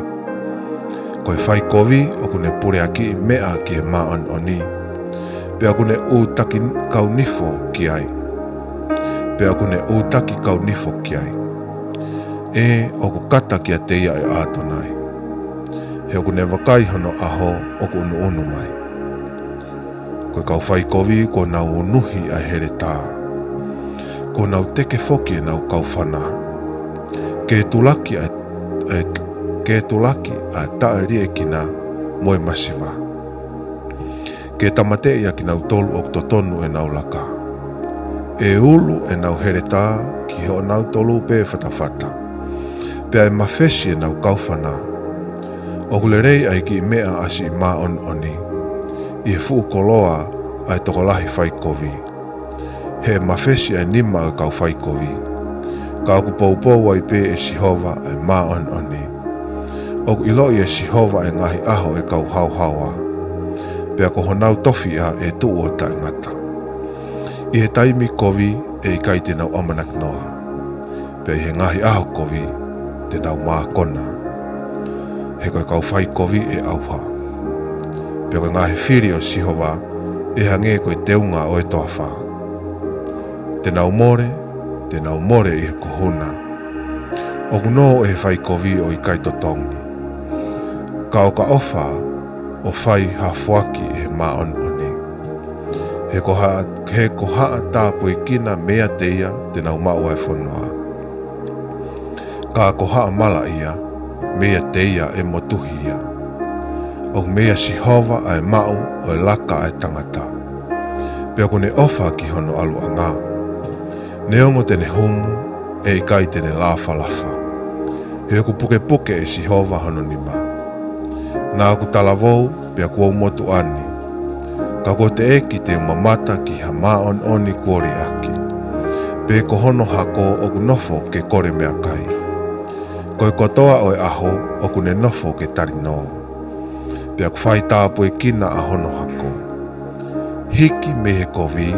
Ko e fai kovi ʻoku ne puleakiʻi meʻa ki he māʻoniʻoni, pea ʻoku ne ʻūtaki kau nifo ki ai. Pea ʻoku ne ʻūtaki kau nifo ki ai. ʻE, ʻoku kata kiate ia ʻa ʻAtonai. He ʻoku ne vakai hono ʻaho ʻoku ʻunuʻunu mai. Ko e kau fai kovi kuo nau unuhi ʻa e heletā. Kuo nau teke foki ʻenau kaufana. Ke tulaki ʻa e, ʻa e, ke tulaki ʻa e taʻeliʻekina mo e masiva. Ke tāmateʻi ʻa kinautolu ʻoku totonu ʻenau laka. ʻE ulu ʻenau heletā ki hoʻonautolu pē fatafata, pea ʻe mafesi ʻenau kaufana. ʻOku lelei ʻa e kiʻi meʻa ʻa siʻi māʻoniʻoni ʻi he fuʻu koloa ʻa e tokolahi faikovi. He ʻe mafesi ʻa e nima ʻo e kau faikovi, ka ʻoku poupou ai pē ʻe Sihova ʻa e māʻoniʻoni. ʻOku ʻiloʻi ʻe Sihova ʻa e ngaahi ʻaho ʻo e kau haohaoa, pea ko honau tofiʻa ʻe tuʻu ʻo taʻengata. ʻI he taimi kovi ʻe ʻikai te nau ʻamanaki noa, pea ʻi he ngaahi ʻaho kovi te nau mākona. He ko e kau faikovi ʻe ʻauha, pea ko e ngaahi fili ʻo Sihova ʻe hangē ko e teunga ʻo e toafa. Te nau mole, te nau mole ʻi he kohuna. ʻOku nō ʻe he faikovi ʻo ʻikai totongi, ka ʻoka ʻofa ʻo fai ha foaki ʻe he māʻoniʻoni. He ko ha, he ko haʻa tāpuekina meiate ia te nau maʻu ʻa e fonua, ka ko haʻa malaʻia meiate ia ʻe motuhi ia. ʻOku meia Sihova ʻa e maʻu ʻo e laka ʻa e tangata, pea ʻoku ne ʻofa ki hono ʻaluʻanga. Neongo te ne humu, ʻe ʻikai te ne lafalafa, he ʻoku pukepuke ʻe Sihova hono nima. Naʻa ku talavou pea kuo u motuʻa ni, ka kuo teʻeki te u mamata ki ha māʻoniʻoni kuo liʻaki, pe ko hono hako ʻoku nofo ke kole meʻakai. Ko e kotoa ʻo e ʻaho ʻoku ne nofo ke talinō, pea ʻoku fai tāpuekina ʻa hono hako. Hiki mei he kovi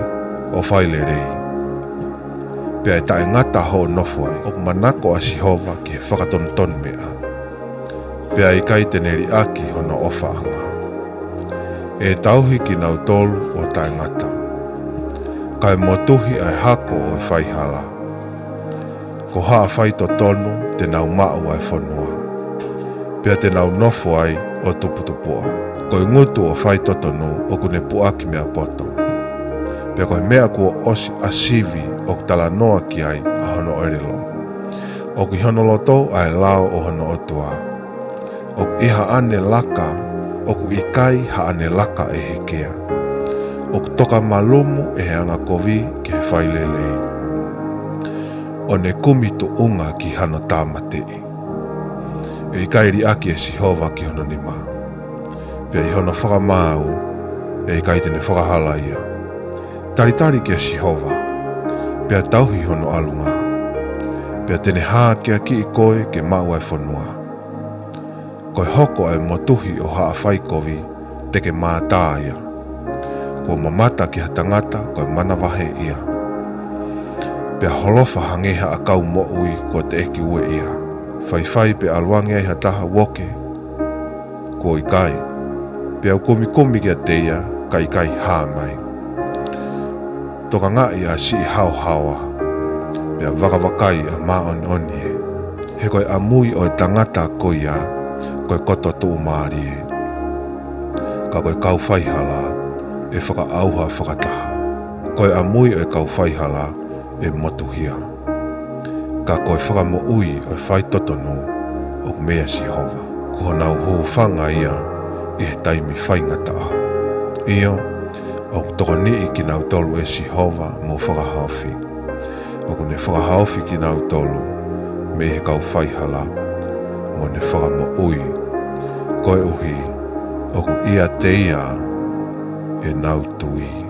ʻo fai lelei, pea ʻe taʻengata hoʻo nofo ai. ʻOku manako ʻa Sihova ki he fakatonutonu meʻa, pea ʻe ʻikai te ne liʻaki hono ʻofaʻanga. ʻE tauhi kinautolu ʻo taʻengata, kae motuhi ʻa e hako ʻo e faihala. Ko haʻa faitotonu te nau maʻu ʻa e fonua, pea te nau nofo ai ʻo tuputupuʻa. Ko e ngutu ʻo e faitotonu ʻoku ne puʻaki meʻa poto, pea ko e meʻa kuo ʻosi ʻasivi ʻoku talanoa ki ai ʻa hono ʻelelo. ʻOku ʻi hono loto ʻa e lao ʻo hono ʻOtua. ʻOku ʻi haʻane laka, ʻoku ʻikai haʻane laka ʻe hekea. ʻOku toka malumu ʻe he angakovi ki he fai lelei, ʻo ne kumi tuʻunga ki hano tāmateʻi. ʻE ʻikai liʻaki ʻe Sihova ki hono nima, pea ʻi hono fakamaau ʻe ʻikai te ne fakahala ia. Talitali kia Sihova, pea tauhi hono ʻalunga, pea te ne hākeakiʻi koe ke maʻu ʻa e fonua. Ko e hoko ʻa e motuhi ʻo haʻa faikovi te ke mātā ia. Kuo mamata ki ha tangata ko e manavahē ia, pea holofa hangē ha ʻakau moʻui kuo teʻeki ueʻia. Faifai pe ʻalu ange ai ha taha ʻo ʻoke, kuo ʻikai, pea u kumikumi kiate ia, ka ʻikai hā mai. Tokangaʻi ʻa siʻi haohaoa, pea vakavakai ʻa māʻoniʻoni ē. He ko e ʻamui ʻo e tangata ko ia ko e koto tuʻumālie, ka ko e kau faihala ʻe fakaʻauha fakataha. Ko e ʻamui ʻo e kau faihala ʻe motuhia, ka ko e fakamoʻui ʻo e faitotonu ʻoku meia Sihova. Ko honau hūfanga ia ʻi he taimi faingataʻa. ʻIo, ʻoku tokoniʻi kinautolu ʻe Sihova mo fakahaofi. ʻOku ne fakahaofi kinautolu mei he kau faihala, mo ne fakamoʻui, koeʻuhi ʻoku ʻiate ia ʻenau tui.